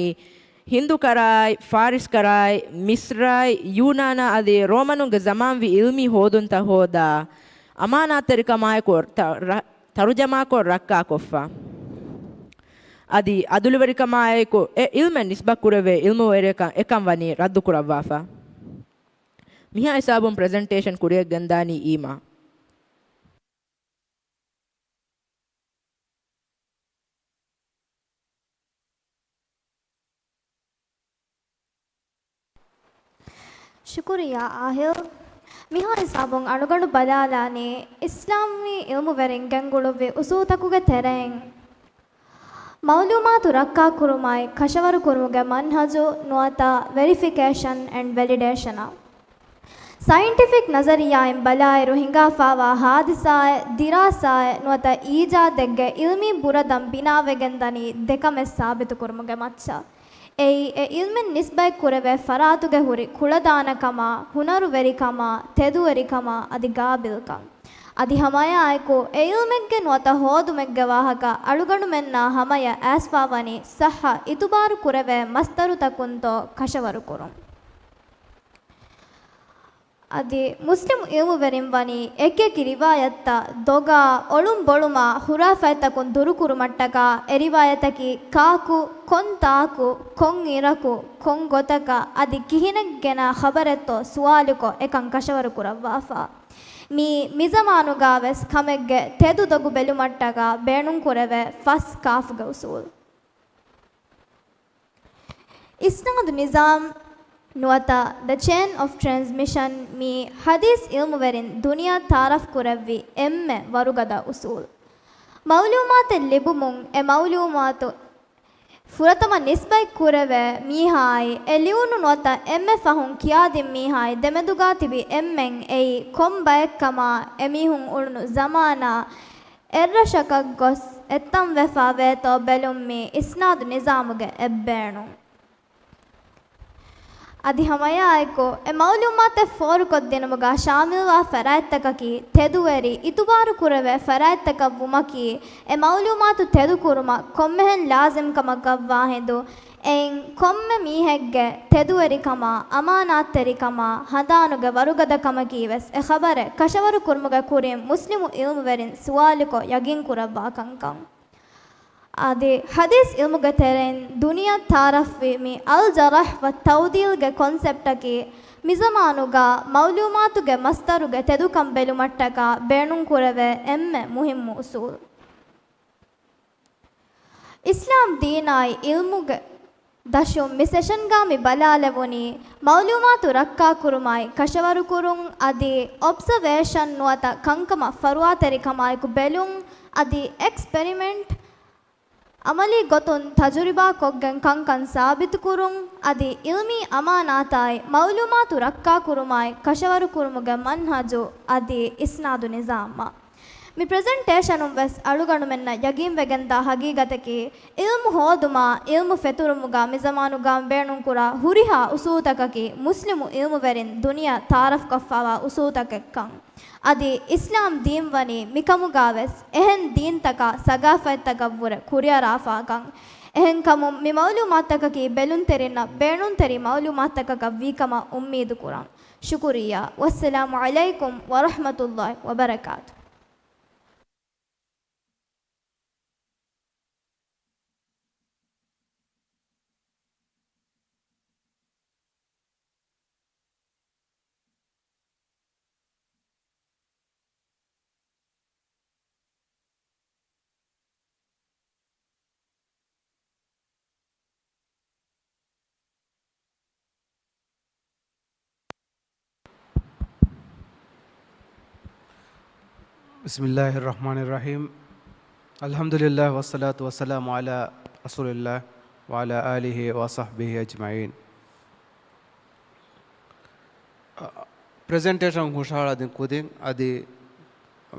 ހިންދުކަރާއި، ފާރިސްކަރާއި، މިސްރާއި، ޔޫނާނާ އަދި ރޯމަނުންގެ ޒަމާންވީ އިލްމީ ހޯދުންތައް ހޯދާ، އަމާނާތްތެރިކަމާއެކު ތަ-، ރަ-، ތަރުޖަމާކޮށް ރައްކާކޮށްފަ. އަދި ޢަދުލުވެރިކަމާއެކު އެ އިލްމެއް ނިސްބަތްކުރެވޭ އިލްމުވެރިޔަކަށް އެކަން ވަނީ ރައްދުކުރައްވާފަ. މިހާ ހިސާބުން ޕްރެޒެންޓޭޝަން ކުރިއަށް ގެންދާނީ އީމާ. ޝުކުރިއްޔާ އާހިލް. މިހާ ހިސާބުން އަޅުގަނޑު ބަލާލާނީ އިސްލާމީ އިލްމުވެރިން ގެންގުޅުއްވި އުސޫލުތަކުގެ ތެރެއިން މަޢުލޫމާތު ރައްކާކުރުމާއި ކަށަވަރުކުރުމުގެ މަންހަޖު ނުވަތަ ވެރިފިކޭޝަން އެންޑް ވެލިޑޭޝަނަށް. ސައިންޓިފިކް ނަޒަރިއްޔާއިން ބަލާއިރު ހިނގާފާވާ ހާދިސާއެއް، ދިރާސާއެއް ނުވަތަ އީޖާދެއްގެ އިލްމީ ބުރަދަން ބިނާވެގެންދަނީ ދެކަމެއް ސާބިތުކުރުމުގެ މައްޗަށް. އެއީ، އެ އިލްމެއް ނިސްބަތްކުރެވޭ ފަރާތުގެ ހުރި ކުޅަދާނަކަމާ، ހުނަރުވެރިކަމާ، ތެދުވެރިކަމާ އަދި ގާބިލްކަން. އަދި ހަމައެއާއެކު، އެ އިލްމެއްގެ ނުވަތަ ހޯދުމެއްގެ ވާހަކަ އަޅުގަނޑުމެންނާ ހަމަޔަށް އައިސްފާވަނީ ޞައްޙަ އިތުބާރު ކުރެވޭ މަޞްދަރުތަކުންތޯ ކަށަވަރުކުރުން. އަދި މުސްލިމް އިލްމުވެރިން ވަނީ އެކިއެކި ރިވާޔަތްތައް ދޮގާ، އޮޅުން ބޮޅުމާ، ޚުރާފާތްތަކުން ދުރުކުރުމަށްޓަކާ، އެ ރިވާޔަތަކީ ކާކު، ކޮން ތާކު، ކޮން އިރަކު، ކޮން ގޮތަކަށް، އަދި ކިހިނެއްގެނާ ޚަބަރެއްތޯ ސުވާލުކޮށް އެކަން ކަށަވަރު ކުރައްވާފަ. މީ މިޒަމާނުގަވެސް ކަމެއްގެ ތެދު ދޮގު ބެލުމަށްޓަކާ ބޭނުންކުރެވޭ ފަސް ކާފުގެ އުސޫލް. އިސްނާދު ނިޒާމް ނުވަތަ The Chain of Transmission މީ ޙަދީޘް އިލްމުވެރިން ދުނިޔެއަށް ތަޢާރަފް ކުރެއްވި އެންމެ ވަރުގަދަ އުސޫލް. މަޢުލޫމާތެއް ލިބުމުން އެ މަޢުލޫމާތު ފުރަތަމަ ނިސްބަތް ކުރެވޭ މީހާއާއި އެ ލިޔުނު ނުވަތަ އެންމެ ފަހުން ކިޔާދިން މީހާއާއި ދެމެދުގާ ތިބި އެންމެން އެއީ ކޮން ބައެއްކަމާ އެމީހުން އުޅުނު ޒަމާނާ އެއްރަށަކަށް ގޮސް އެއްތަންވެފާ ވޭތޯ ބެލުން މީ އިސްނާދު ނިޒާމުގެ އެއްބޭނުން. އަދި ހަމައެއާއެކު، އެ މަޢުލޫމާތެއް ފޯރުކޮށްދިނުމުގަ ޝާމިލްވާ ފަރާތްތަކަކީ، ތެދުވެރި، އިތުބާރުކުރެވޭ ފަރާތްތަކަށް ވުމަކީ، އެ މަޢުލޫމާތު ތެދުކުރުމަށް ކޮންމެހެން ލާޒިމްކަމަށް ގައްވާ ހިނދު، އެއިން ކޮންމެ މީހެއްގެ ތެދުވެރިކަމާ، އަމާނާތްތެރިކަމާ، ހަނދާނުގެ ވަރުގަދަކަމަކީވެސް އެ ޚަބަރެއް ކަށަވަރުކުރުމުގެ ކުރިން މުސްލިމު އިލްމުވެރިން ސުވާލުކޮށް ޔަގީންކުރައްވާ ކަންކަން. އަދި ޙަދީޘް އިލްމުގެ ތެރެއިން ދުނިޔެއަށް ތަޢާރަފްވި މި އަލްޖަރަޙް ވައްތަޢުދީލްގެ ކޮންސެޕްޓަކީ މިޒަމާނުގަ މަޢުލޫމާތުގެ މަޞްދަރުގެ ތެދުކަން ބެލުމަށްޓަކާ ބޭނުންކުރެވޭ އެންމެ މުހިއްމު އުޞޫލް. އިސްލާމް ދީނާއި އިލްމުގެ ދަށުން މި ސެޝަންގަ މި ބަލާލެވުނީ، މަޢުލޫމާތު ރައްކާކުރުމާއި ކަށަވަރުކުރުން، އަދި އޮބްޒަވޭޝަން ނުވަތަ ކަންކަމަށް ފަރުވާތެރިކަމާއެކު ބެލުން، އަދި އެކްސްޕެރިމެންޓް، ޢަމަލީ ގޮތުން ތަޖުރިބާ ކޮށްގެން ކަންކަން ސާބިތުކުރުން، އަދި އިލްމީ އަމާނާތާއި މަޢުލޫމާތު ރައްކާކުރުމާއި ކަށަވަރުކުރުމުގެ މަންހަޖު އަދި އިސްނާދު ނިޒާމަށް. މި ޕްރެޒެންޓޭޝަނުން ވެސް އަޅުގަނޑުމެންނަށް ޔަގީންވެގެންދާ ހަގީގަތަކީ، އިލްމު ހޯދުމާ، އިލްމު ފެތުރުމުގަ މިޒަމާނުގަ ބޭނުންކުރާ ހުރިހާ އުސޫލުތަކަކީ، މުސްލިމު އިލްމުވެރިން ދުނިޔެއަށް ތަޢާރަފްކޮށްފާވާ އުސޫލުތަކެއްކަން. އަދި އިސްލާމް ދީން ވަނީ މިކަމުގަވެސް އެހެން ދީންތަކާ ސަގާފަތްތަކަށްވުރެ ކުރިއަރާފާކަން. އެހެންކަމުން މި މައުލޫމާތުތަކަކީ ބެލުންތެރިންނަށް ބޭނުންތެރި މައުލޫމާތުތަކަކަށް ވީކަމަށް އުއްމީދުކުރަން. ޝުކުރިއްޔާ. ވައްސަލާމު ޢަލައިކުމް ވަރަޙްމަތުﷲި ވަބަރަކާތުހު. بسم الله الرحمن الرحيم. الحمد لله والصلاة والسلام على رسول الله وعلى آله وصحبه أجمعين. ޕްރެޒެންޓޭޝަން ހުށަހަޅާދިން ކުދިން އަދި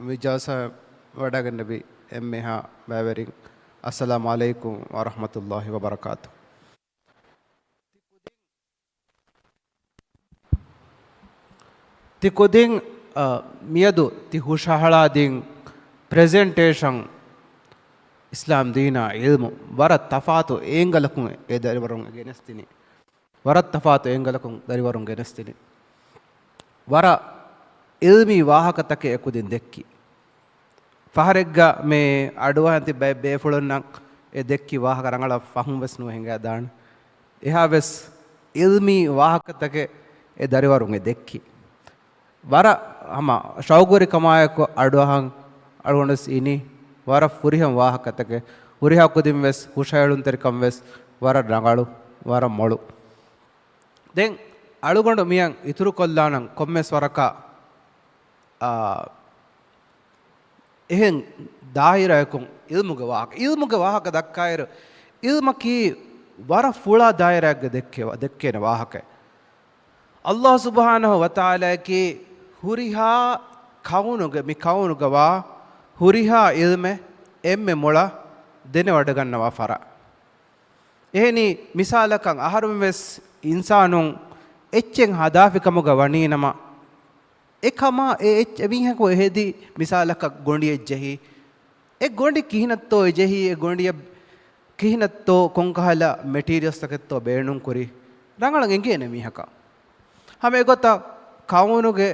މި ޖަލްސާ ވަޑައިގެންނެވި އެންމެހާ ބައިވެރިން، އައްސަލާމު ޢަލައިކުމް ވަރަޙްމަތުﷲި ވަބަރަކާތުހު. ތި ކުދިން، އަ، މިއަދު ތި ހުށަހަޅާދިން ޕްރެޒެންޓޭޝަން އިސްލާމް ދީނާ ޢިލްމު ވަރަށް ތަފާތު އޭންގަލަކުން އެ ދަރިވަރުން ގެނެސްދިނީ. ވަރަށް ތަފާތު އޭންގަލަކުން ދަރިވަރުން ގެނެސްދިނީ. ވަރަށް ޢިލްމީ ވާހަކަތަކެއް އެކުދިން ދެއްކި. ފަހަރެއްގަ މި އަޑުއަހަން ތި ބޭ-، ބޭފުޅުންނަށް އެ ދެއްކި ވާހަކަ ރަނގަޅަށް ފަހުމް ވެސް ނުވެ ހިނގާ ދާނެ. އެހާ ވެސް ޢިލްމީ ވާހަކަތަކެއް އެ ދަރިވަރުން އެ ދެއްކި. ވަރަށް ހަމަ ޝައުގުވެރިކަމާއެކު އަޑުއަހަން އަޅުގަނޑު ވެސް އިނީ. ވަރަށް ފުރިހަމަ ވާހަކަތަކެއް. ހުރިހާ ކުދިން ވެސް ހުށަހެޅުންތެރިކަން ވެސް ވަރަށް ރަނގަޅު، ވަރަށް މޮޅު. ދެން އަޅުގަނޑު މިއަށް އިތުރުކޮށްލާނަން ކޮންމެސް ވަރަކަށް، އާ، އެހެން ދާއިރާއަކުން ޢިލްމުގެ ވާހަކަ، ޢިލްމުގެ ވާހަކަ ދައްކާއިރު، ޢިލްމަކީ ވަރަށް ފުޅާ ދާއިރާއެއްގަ ދެއްކެވ-، ދެއްކޭނެ ވާހަކައެއް. ﷲ ސުބްޙާނަހޫ ވަތަޢާލާއަކީ ހުރިހާ ކައުނުގެ، މި ކައުނުގަވާ ހުރިހާ ޢިލްމެއް އެންމެ މޮޅަށް ދެނެވަޑައިގަންނަވާ ފަރާތް. އެހެނީ، މިސާލަކަށް އަހަރުމެން ވެސް އިންސާނުން އެއްޗެއް ހަދާފިކަމުގަ ވަނީނަމަ، އެކަމާ އެ އެއްޗެއް މީހަކު އެހެދި، މިސާލަކަށް ގޮނޑިއެއް ޖެހި، އެ ގޮނޑި ކިހިނެއްތޯ އެ ޖެހީ، އެ ގޮނޑިއަށް ކިހިނެއްތޯ ކޮންކަހަލަ މެޓީރިއަލްސްތަކެއްތޯ ބޭނުންކުރީ، ރަނގަޅަށް އެނގޭނެ މީހަކަށް. ހަމަ އެގޮތަށް ކައުނުގެ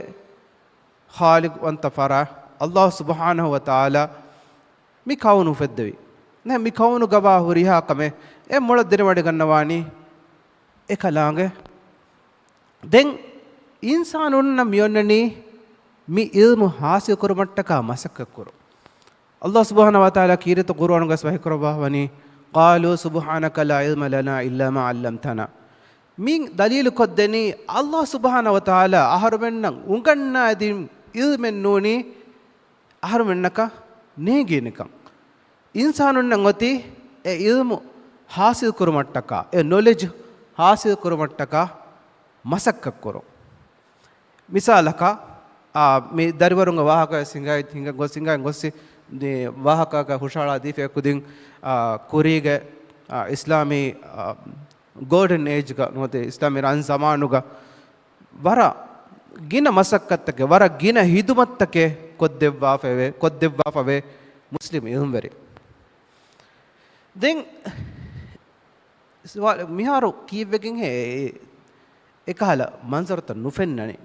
ޚާލިޤުވަންތަ ފަރާތް ﷲ ސުބްޙާނަހޫ ވަތަޢާލާ މި ކައުނު އުފެއްދެވި. ނަ، މި ކައުނުގަވާ ހުރިހާ ކަމެއް އެ މޮޅަށް ދެނެވަޑައިގަންނަވާނީ އެކަލާނގެ. ދެން އިންސާނުންނަށް މިއޮންނަނީ މި ޢިލްމު ޙާޞިލް ކުރުމަށްޓަކާ މަސައްކަތް ކުރުން. ﷲ ސުބްޙާނަހޫ ވަތަޢާލާ ކީރިތި ޤުރުއާނުގަސް ވަޙީކުރައްވާ ވަނީ، قَالُوا سُبْحَانَكَ لَا عِلْمَ لَنَا إِلَّا مَا عَلَّمْتَنَا. މި ދަލީލު ކޮށްދެނީ، ﷲ ސުބްޙާނަހޫ ވަތަޢާލާ އަހަރުމެންނަށް އުނގަންނާދިން ޢިލްމެއް ނޫނީ، އަހަރުމެންނަކަށް ނޭނގޭނެކަން. އިންސާނުންނަށް އޮތީ އެ ޢިލްމު ޙާޞިލް ކުރުމަށްޓަކާ، އެ ނޮލެޖް ޙާޞިލް ކުރުމަށްޓަކާ މަސައްކަތް ކުރުން. މިސާލަކަށް، އާ، މި ދަރިވަރުންގެ ވާހަކަ ހިނގައި، ހިނގަ ގޮސް، ހިނގައި ގޮސް، ދި-، ވާހަކައަކަށް ހުށަހަޅާ ދީފައި ކުދިން، އާ، ކުރީގެ، އާ، އިސްލާމީ، އާ، ގޯލްޑަން އޭޖްގަ ނުވަތަ އިސްލާމީ ރަން ޒަމާނުގަ ވަރަށް ގިނަ މަސައްކަތްތަކެއް، ވަރަށް ގިނަ ހިދުމަތްތަކެއް ކޮށްދެއްވާފައެވެ-، ކޮށްދެއްވާފަވޭ މުސްލިމް އިލްމްވެރިން. ދެން ސުވާލު، މިހާރު ކީއްވެގެންހޭ އެ-، އެކަހަލަ މަންޒަރުތައް ނުފެންނަނީ؟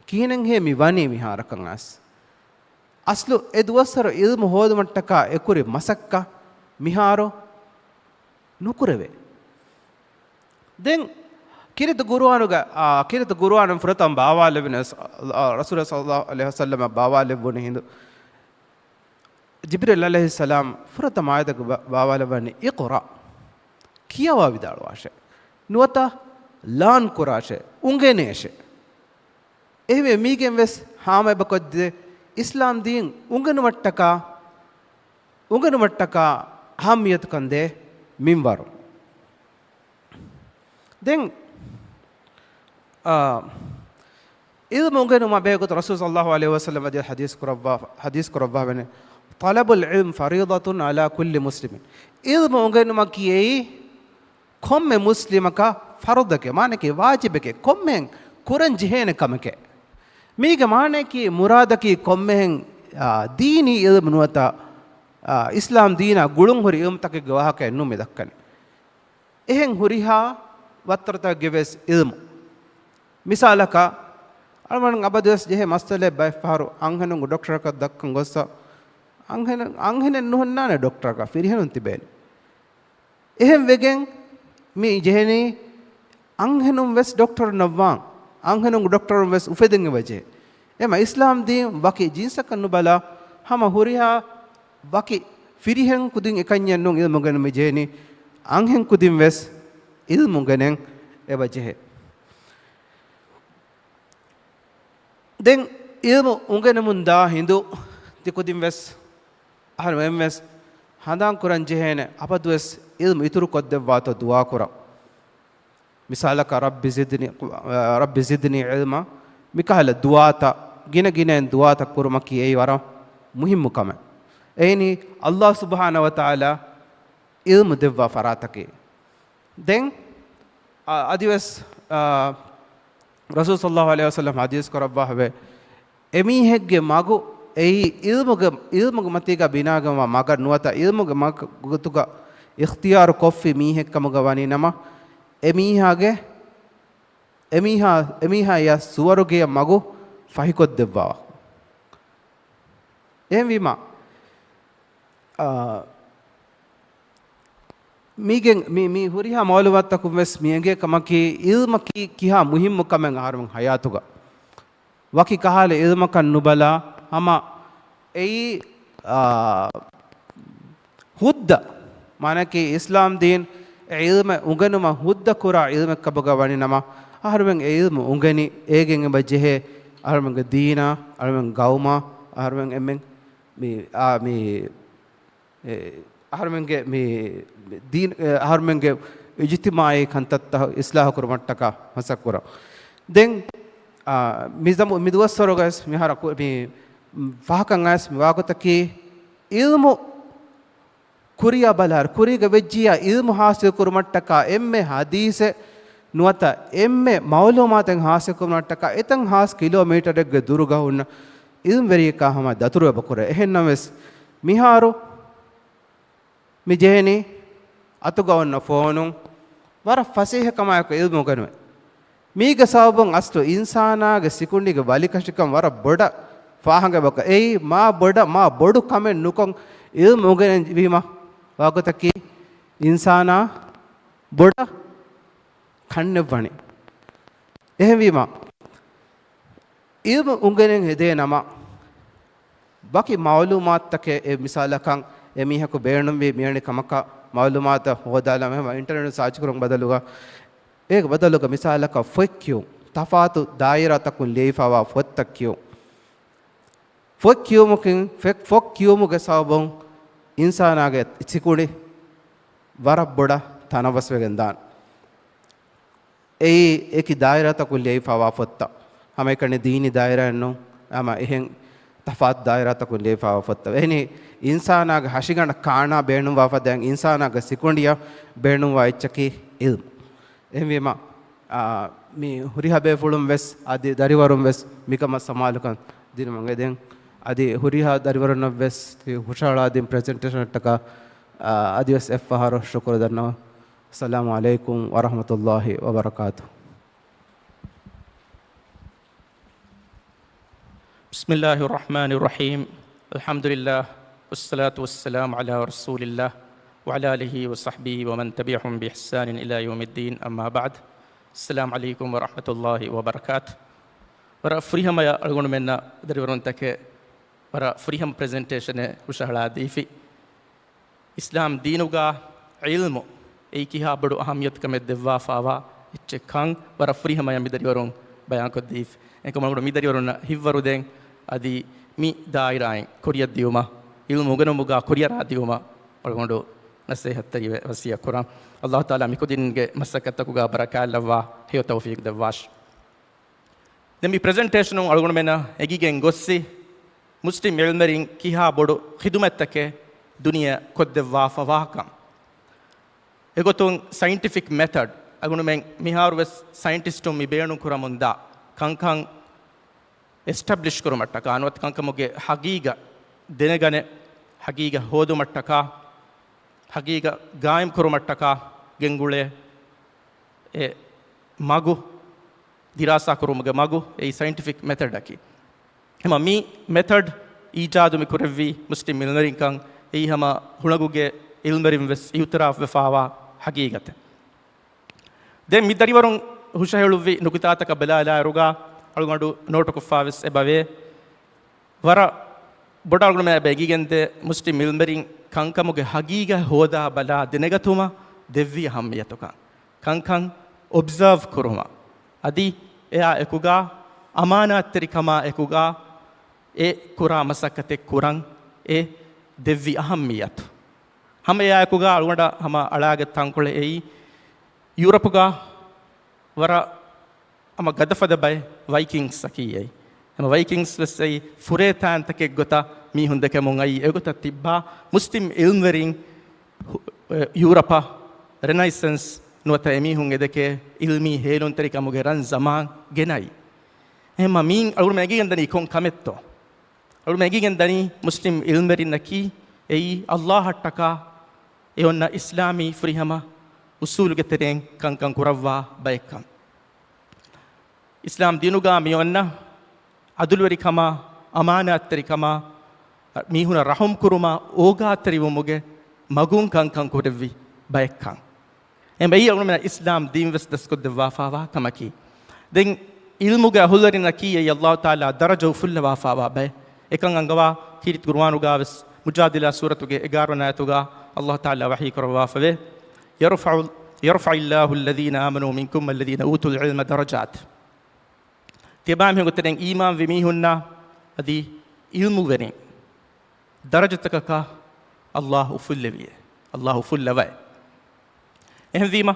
ކިހިނެއްހޭ މި ވަނީ މިހާރަކަށް އައިސް؟ އަސްލު އެ ދުވަސްވަރު އިލްމު ހޯދުމަށްޓަކާ އެކުރި މަސައްކަތް މިހާރު ނުކުރެވޭ. ދެން ކީރިތި ޤުރުއާނުގަ، އާ، ކީރިތި ޤުރުއާނުން ފުރަތަމަ ބާވާލެވުނު، އާ، ރަސޫލާ ޞައްލައްލާހު ޢަލައިހި ވަސައްލަމަ ބާވާލެއްވުނު ހިނދު، ޖިބްރީލް ޢަލައިހިއްސަލާމް ފުރަތަމަ އާޔަތަކު ބަ-، ބާވާލައްވަނީ، "اقرأ"، ކިޔަވާ ވިދާޅުވާށޭ. ނުވަތަ ލާން ކުރާށޭ، އުނގެނޭށޭ. އެހެންވެ، މީގެން ވެސް ހާމަ އެބަ ކޮށްދޭ، އިސްލާމް ދީން އުނގެނުމަށްޓަކާ، އުނގެނުމަށްޓަކާ އަހައްމިޔަތުކަން ދޭ މިންވަރު. ދެން، އާ، ޢިލްމު އުނގެނުމާ ބެހޭ ގޮތަށް ރަސޫލު ޞައްލައްލާހު ޢަލައިހި ވަސައްލަމަ އަދި ޙަދީޘް ކުރައްވާ، ޙަދީޘް ކުރައްވާވަނީ، "طلب العلم فريضة على كل مسلم." ޢިލްމު އުނގެނުމަކީ އެއީ ކޮންމެ މުސްލިމަކަށް ފަރުޟެކޭ، މާނައަކީ ވާޖިބެކޭ، ކޮންމެހެން ކުރަން ޖެހޭނެ ކަމެކޭ. މީގެ މާނައަކީ، މުރާދަކީ ކޮންމެހެން، އާ، ދީނީ ޢިލްމު ނުވަތަ އާ، އިސްލާމް ދީނާ ގުޅުން ހުރި އިލްމުތަކެއްގެ ވާހަކައެއް ނޫން މި ދައްކަނީ. އެހެން ހުރިހާ ވައްތަރުތަކެއްގެ ވެސް އިލްމު. މިސާލަކަށް، އަޅުގަނޑު އަބަދުވެސް ޖެހޭ މައްސަލައެއް ބައެއް ފަހަރު އަންހެނުންގެ ޑޮކްޓަރަކަށް ދައްކަން ގޮއްސަ، އަންހެނެއް، އަންހެނެއް ނުހުންނާނެ ޑޮކްޓަރަކަށް، ފިރިހެނުން ތިބޭނެ. އެހެން ވެގެން މި ޖެހެނީ އަންހެނުން ވެސް ޑޮކްޓަރުންނަށްވާން، އަންހެނުން ޑޮކްޓަރުން ވެސް އުފެދެން އެބަޖެހޭ. އެމަ އިސްލާމް ދީން ވަކި ޖިންސަކަށް ނުބަލާ، ހަމަ ހުރިހާ ވަކި ފިރިހެން ކުދިން އެކަންޏެއް ނޫން އިލްމު އުނގެނުމަށް ޖެހެނީ، އަންހެން ކުދިން ވެސް އިލްމު އުނގެނެން އެބަޖެހޭ. ދެން އިލްމު އުނގެނެމުން ދާ ހިނދު ތި ކުދިން ވެސް އަހަރުމެން ވެސް ހަނދާން ކުރަން ޖެހޭނެ، އަބަދުވެސް އިލްމު އިތުރު ކޮށްދެއްވާތޯ ދުޢާ ކުރަން. މިސާލަކަށް، "ރައްބި ޒިދްނީ، ރައްބި ޒިދްނީ ޢިލްމާ" މިކަހަލަ ދުޢާތައް، ގިނަ ގިނައިން ދުޢާތައް ކުރުމަކީ އެއީ ވަރަށް މުހިއްމު ކަމެއް. އެއިނީ ﷲ ސުބްޙާނަހޫ ވަތަޢާލާ އިލްމު ދެއްވާ ފަރާތަކީ. ދެން، އަ، އަދިވެސް، އަ، ރަސޫލު ޞައްލައްލާހު ޢަލައިހި ވަސައްލަމް ޙަދީޘް ކުރައްވާފަވޭ، އެމީހެއްގެ މަގު އެއީ އިލްމުގެ، އިލްމުގެ މަތީގަ ބިނާގަންވާ މަގަށް ނުވަތަ އިލްމުގެ މަގު ގޮތުގަ އިޚްތިޔާރު ކޮށްފި މީހެއްކަމުގަ ވަނީ ނަމަ، އެމީހާގެ، އެމީހާ، އެމީހާއަށް ސުވަރުގެ މަގު ފަހިކޮށްދެއްވާ. އެހެންވީމަ، އާ، މީގެން މި، މި ހުރިހާ މައުލޫމާތުތަކުން ވެސް މި އެނގޭ ކަމަކީ، އިލްމަކީ ކިހާ މުހިއްމު ކަމެއް އަހަރުމެން ޙަޔާތުގަ. ވަކި ކަހަލަ އިލްމަކަށް ނުބަލާ، ހަމަ އެއީ، އާ، ހުއްދަ، މާނައަކީ އިސްލާމް ދީން އެ އިލްމެއް އުނގެނުމަށް ހުއްދަ ކުރާ އިލްމެއްކަމުގަ ވަނީ ނަމަ، އަހަރުމެން އެ އިލްމު އުނގެނި، އޭގެން އެބަ ޖެހޭ އަހަރުމެންގެ ދީނާ، އަހަރުމެން ގައުމާ، އަހަރުމެން އެންމެން މި، އާ، މި، އެ، އަހަރުމެންގެ މި، މި ދީން، އެ، އަހަރުމެންގެ އިޖްތިމާޢީ ކަންތައްތައް އިޞްލާޙު ކުރުމަށްޓަކާ މަސައްކަތް ކުރަން. ދެން، އާ، މި ޒަމު-، މި ދުވަސްވަރުގައި ވެސް މިހާރަކު-، މި ފާހަގަކަށް އައިސް މި ވާގޮތަކީ އިލްމު ކުރިއަށް ބަލާއިރު، ކުރީގަ ވެއްޖިއްޔާ އިލްމު ޙާޞިލް ކުރުމަށްޓަކާ އެންމެ ޙަދީޘެއް ނުވަތަ އެންމެ މަޢުލޫމާތެއް ޙާޞިލް ކުރުމަށްޓަކާ އެތަން ހާސް ކިލޯމީޓަރެއްގެ ދުރުގަ ހުންނަ އިލްމްވެރިއަކާ ހަމަ ދަތުރު އެބަ ކުރޭ. އެހެންނަމަވެސް، މިހާރު މި ޖެހެނީ އަތުގަ އޮންނަ ފޯނުން ވަރަށް ފަސޭހަކަމާއެކު އިލްމު އުނގެނުމެއް. މީގެ ސަބަބުން އަސްލު އިންސާނާގެ ސިކުނޑީގެ ވަލިކަށިކަން ވަރަށް ބޮޑަށް ފާހަގަ އެބަކޮށް، އެއީ މާ ބޮޑަށް، މާ ބޮޑު ކަމެއް ނުކޮށް އިލްމު އުނގެނެން ވީމަ ވާގޮތަކީ އިންސާނާ ބޮޑަށް ކަންނެއްވަނީ. އެހެންވީމަ، އިލްމު އުނގެނެން ހެދޭ ނަމަ، ވަކި މަޢުލޫމާތުތަކެއް، އެ މިސާލަކަށް އެ މީހަކު ބޭނުންވީ މިއަނެއް ކަމަކަށް މަޢުލޫމާތަށް ހޯދާލަން އެހެން އިންޓަރނެޓު ސާޗް ކުރުން ބަދަލުގަ، އޭގެ ބަދަލުގަ މިސާލަކަށް ފޮތް ކިޔުން، ތަފާތު ދާއިރާތަކުން ލިޔެފައިވާ ފޮތްތައް ކިޔުން. ފޮތް ކިޔުމަކިން، ފެ-، ފޮތް ކިޔުމުގެ ސަބަބުން އިންސާނާގެ ސިކުނޑި ވަރަށް ބޮޑަށް ތަނަވަސްވެގެން ދާނެ. އެއީ އެކި ދާއިރާތަކުން ލިޔެފައިވާ ފޮތްތައް. ހަމައެކަނި ދީނީ ދާއިރާއެއް ނޫން، ހަމަ އެހެން ތަފާތު ދާއިރާތަކުން ލިޔެފައިވާ ފޮތްތައް. އެހެނީ އިންސާނާގެ ހަށިގަނޑަށް ކާނާ ބޭނުންވާ ފަދައިން އިންސާނާގެ ސިކުނޑިއަށް ބޭނުންވާ އެއްޗަކީ އިލްމު. އެހެންވީމަ، އާ، މި ހުރިހާ ބޭފުޅުން ވެސް އަދި ދަރިވަރުން ވެސް މިކަމަށް ސަމާލުކަން ދިނުމަށް އެދެން. އަދި ހުރިހާ ދަރިވަރުންނަށް ވެސް ތި ހުށަހަޅާދިން ޕްރެޒެންޓޭޝަނަށްޓަކާ، އާ، އަދިވެސް އެއްފަހަރު ޝުކުރު ދަންނަވަން. އައްސަލާމު ޢަލައިކުމް ވަރަޙްމަތުﷲ ވަބަރަކާތުހު. بسم الله الرحمن الرحيم. الحمد لله، والصلاة والسلام على رسول الله، وعلى آله وصحبه ومن تبعهم بإحسان إلى يوم الدين، أما بعد. السلام عليكم ورحمة الله وبركاته. ވަރަށް ފުރިހަމަޔަށް އަޅުގަނޑުމެންނަށް ދަރިވަރުންތަކެއް ވަރަށް ފުރިހަމަ ޕްރެޒެންޓޭޝަނެއް ހުށަހަޅާދީފި. އިސްލާމް ދީނުގަ ޢިލްމު އެއީ ކިހާ ބޮޑު އަހައްމިޔަތުކަމެއް ދެއްވާފައިވާ އެއްޗެއްކަން ވަރަށް ފުރިހަމަޔަށް މި ދަރިވަރުން ބަޔާންކޮށްދީފި. އެކަމަށް މި ދަރިވަރުންނަށް ހިތްވަރުދޭން އަދި މި ދާއިރާއިން ކުރިއަށްދިޔުމަށް، ޢިލްމު އުނގެނުމުގަ ކުރިއަރާދިޔުމަށް އަޅުގަނޑު ނަސޭހަތްތެރިވެ ވަސިއްޔަތް ކުރަން. ﷲ ތަޢާލާ މިކުދިންގެ މަސައްކަތްތަކުގަ ބަރަކާތްލައްވާ ހެޔޮ ތައުފީޤު ދެއްވާށި. ދެން މި ޕްރެޒެންޓޭޝަނުން އަޅުގަނޑުމެންނަށް އެނގިގެން ގޮއްސި، މުސްލިމް ޢިލްމުވެރިން ކިހާ ބޮޑު ޚިދުމަތްތަކެއް ދުނިޔެއަށް ކޮށްދެއްވާފަވާކަން. އެގޮތުން ސައިންޓިފިކް މެތަޑް، އަޅުގަނޑުމެން މިހާރުވެސް ސައިންޓިސްޓުން މި ބޭނުންކުރަމުންދާ ކަންކަން އެސްޓަބްލިޝް ކުރުމަށްޓަކާ ނުވަތަ ކަންކަމުގެ ހަގީގަތް ދެނެގަނެ، ހަގީގަތް ހޯދުމަށްޓަކާ، ހަގީގަތް ގާއިމް ކުރުމަށްޓަކާ ގެންގުޅޭ އެ މަގު، ދިރާސާ ކުރުމުގެ މަގު، އެއީ ސައިންޓިފިކް މެތަޑަކީ. ހަމަ މި މެތަޑް އީޖާދު މި ކުރެއްވީ މުސްލިމް އިލްމެރިންކަން އެއީ ހަމަ ހުޅަނގުގެ އިލްމެރިން ވެސް އިއުތިރާފް ވެފާވާ ހަގީގަތެއް. ދެން މި ދަރިވަރުން ހުށަހެޅުއްވި ނުކުތާތަކަށް ބަލާލާއިރުގަ އަޅުގަނޑު ނޯޓުކޮށްފާވެސް އެބަވޭ. ވަރަށް ބޮޑަށް އަޅުގަނޑުމެން އެބަ އެނގިގެންދޭ މުސްލިމް އިލްމެރިން ކަންކަމުގެ ހަގީގަތް ހޯދާ ބަލާ ދެނެގަތުމަށް ދެއްވި އަހައްމިޔަތުކަން. ކަންކަން އޮބްޒާވް ކުރުމަށް އަދި އެއާ އެކުގަ އަމާނާތްތެރިކަމާ އެކުގަ އެ ކުރާ މަސައްކަތެއް ކުރަން އެ ދެއްވި އަހައްމިޔަތު. ހަމަ އެއާ އެކުގަ އަޅުގަނޑަށް ހަމަ އަޅާގަތް ތަންކޮޅެއް އެއީ ޔޫރަޕުގަ ވަރަށް ހަމަ ގަދަފަދަ ބައެއް ވައިކިންގްސް އަކީ އެއީ. ހަމަ ވައިކިންގްސް ވެސް އެއީ ފުރޭ ތާންތަކެއް ގޮތަށް މީހުން ދެކެމުން އައީ. އެގޮތަށް ތިއްބާ މުސްލިމް އިލްމްވެރިން ހު-، އެ، ޔޫރަޕަށް ރެނައިސަންސް ނުވަތަ އެމީހުން އެދެކޭ އިލްމީ ހޭލުންތެރިކަމުގެ ރަން ޒަމާން ގެނައީ. އެހެންމަ މީން އަޅުގަނޑުމެން އެނގިގެން ދަނީ ކޮން ކަމެއްތޯ؟ އަޅުގަނޑުމެން އެނގިގެން ދަނީ މުސްލިމް އިލްމްވެރިންނަކީ އެއީ އައްލާހަށްޓަކާ އެ އޮންނަ އިސްލާމީ ފުރިހަމަ އުސޫލުގެ ތެރެއިން ކަންކަން ކުރައްވާ ބައެއްކަން. އިސްލާމް ދީނުގަ މި އޮންނަ އަދުލުވެރިކަމާ، އަމާނާތްތެރިކަމާ، މީހުނަށް ރަޙުމް ކުރުމާ، އޯގާތެރިވުމުގެ މަގުން ކަންކަން ކުރެއްވި ބައެއްކަން. އެހެން އެއީ އަޅުގަނޑުމެންނަށް އިސްލާމް ދީން ވެސް ދަސްކޮށްދެއްވާފާވާ ކަމަކީ. ދެން އިލްމުގެ އަހުލުވެރިންނަކީ އެއީ އައްލާހު ތަޢާލާ ދަރަޖަ އުފުއްލަވާފާވާ ބައެއް. އެކަން އަންގަވާ ކީރިތި ޤުރުއާނުގަ ވެސް މުޖާދިލާ ސޫރަތުގެ އެގާރަ ވަނަ އާޔަތުގަ އައްލާހު ތަޢާލާ ވަޙީ ކުރައްވާފަވޭ. يرفع، يرفع الله الذين آمنوا منكم والذين أوتوا العلم درجات. ތިޔަބައިމީހުންގެ ތެރެއިން އީމާންވި މީހުންނާ އަދި އިލްމުވެރިން ދަރަޖަތަކަކަށް އައްލާހު އުފުއްލެވިއޭ. އައްލާހު އުފުއްލަވައޭ. އެހެންވީމަ،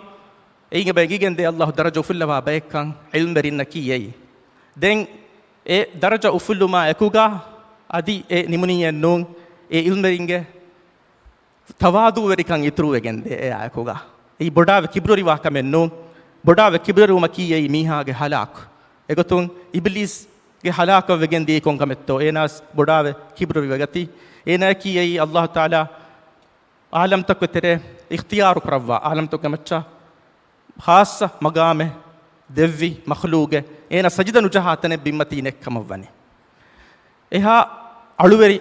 އެއިން އެބަ އެނގިގެންދޭ އައްލާހު ދަރަޖަ އުފުއްލަވާ ބައެއްކަން އިލްމްވެރިންނަކީ އެއީ. ދެން އެ ދަރަޖަ އުފުއްލުމާ އެކުގަ އަދި އެ ނިމުނީއެއްނޫން، އެ އިލްމްވެރިންގެ ތަވާޟުވެރިކަން އިތުރުވެގެންދޭ އެއާއެކުގަ. އެއީ ބޮޑާވެ ކިބްރުވެރިވާ ކަމެއް ނޫން. ބޮޑާވެ ކިބްރުވެރިވުމަކީ އެއީ މީހާގެ ހަލާކު. އެގޮތުން އިބްލީސްގެ ހަލާކަށްވެގެން ދިޔައީ ކޮންކަމެއްތޯ؟ އޭނާވެސް ބޮޑާވެ ކިބްރުވެރިވެގަތީ. އޭނާއަކީ އެއީ އައްލާހު ތަޢާލާ ޢާލަމްތަކުގެ ތެރޭ އިޚްތިޔާރު ކުރައްވާ، ޢާލަމްތަކުގެ މައްޗަށް ޚާއްޞަ މަގާމެއް ދެއްވި މަޚްލޫގެއް، އޭނަ ސަޖިދަ ނުޖަހާ ތަނެއް ބިންމަތީ ނެތްކަމަށްވަނީ. އެހާ އަޅުވެރި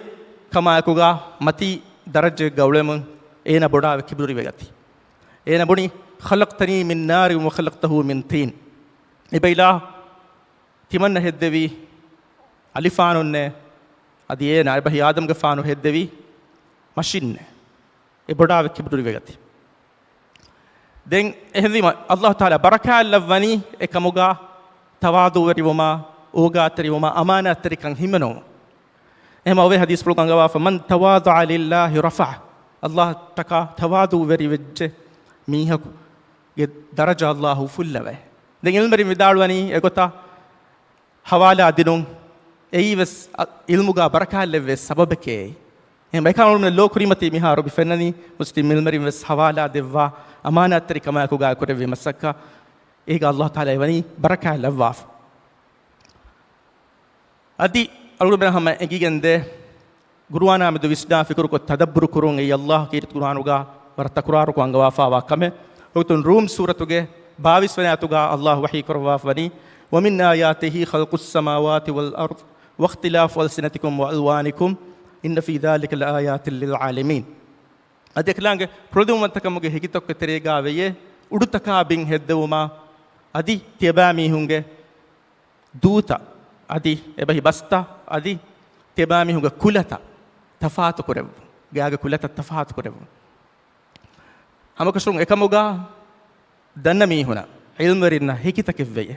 ކަމާއެކުގަ މަތީ ދަރަޖައެއްގަ އުޅެމުން އޭނަ ބޮޑާވެ ކިބުރުވެގަތީ. އޭނަ ބުނި، "خلقتني من نار وخلقته من طين." އެބައިލާ ތިމަންނަ ހެއްދެވީ އަލިފާނުންނޭ، އަދި އޭނަ އެބަހީ އާދަމްގެފާނު ހެއްދެވީ މަށިންނޭ. އެ ބޮޑާވެ ކިބުރުވެގަތީ. ދެން އެހެންވީމަ، އައްލާހު ތަޢާލާ ބަރަކާތްލައްވަނީ އެކަމުގަ ތަވާޟުވެރިވުމާ، އޯގާތެރިވުމާ، އަމާނާތްތެރިކަން ހިމެނުމުން. އެހެންމަ އޮވޭ ޙަދީޘްފުޅުގަ އަންގަވާފަ، "من تواضع لله رفعه." އައްލާހަށްޓަކާ ތަވާޟުވެރިވެއްޖެ މީހަކުގެ ދަރަޖަ އައްލާހު އުފުއްލަވައޭ. ދެން އިލްމުވެރިން ވިދާޅުވަނީ އެގޮތަށް ޙަވާލާ ދިނުން އެއީ ވެސް އަ، އިލްމުގަ ބަރަކާތްލެއްވޭ ސަބަބެކޭ. އެހެން އެކަމުން ލޯ ކުރިމަތީ މިހާރު މި ފެންނަނީ މުސްލިމް އިލްމުވެރިން ވެސް ޙަވާލާ ދެއްވާ އަމާނާތްތެރިކަމާއެކުގަ ކުރެއްވި މަސައްކަތް އޭގަ އައްލާހު ތަޢާލާ އެވަނީ ބަރަކާތް ލައްވާފަ. އަދި އަޅުގަނޑުމެން ހަމަ އެނގިގެންދޭ، ޤުރުއާނާމެދު ވިސްނާ ފިކުރުކޮށް ތަދައްބުރު ކުރުން އެއީ އައްލާހު ކީރިތި ޤުރުއާނުގަ ވަރަށް ތަކުރާރުކޮށް އަންގަވާފާވާ ކަމެއް. ވަގުތުން ރޫމް ސޫރަތުގެ ބާވީސް ވަނަ އާޔަތުގަ އައްލާހު ވަޙީ ކުރައްވާފަ ވަނީ، "ومن آياته خلق السماوات والأرض واختلاف ألسنتكم وألوانكم إن في ذلك لآيات للعالمين." އަދި އެކަލާނގެ ކުޅަދުންވަންތަކަމުގެ ހެކިތަކުގެ ތެރޭގަ ވެޔޭ އުޑުތަކާ ބިން ހެއްދެވުމާ، އަދި ތިޔަބައިމީހުންގެ ދޫތައް އަދި އެބަހީ ބަސްތައް އަދި ތިޔަބައިމީހުންގެ ކުލަތައް ތަފާތު ކުރެއްވުން، ގާގެ ކުލަތައް ތަފާތު ކުރެއްވުން. ހަމަކަށަވަރުން އެކަމުގަ ދަންނަ މީހުނަށް، ޢިލްމުވެރިންނަށް ހެކިތަކެއް ވެޔޭ.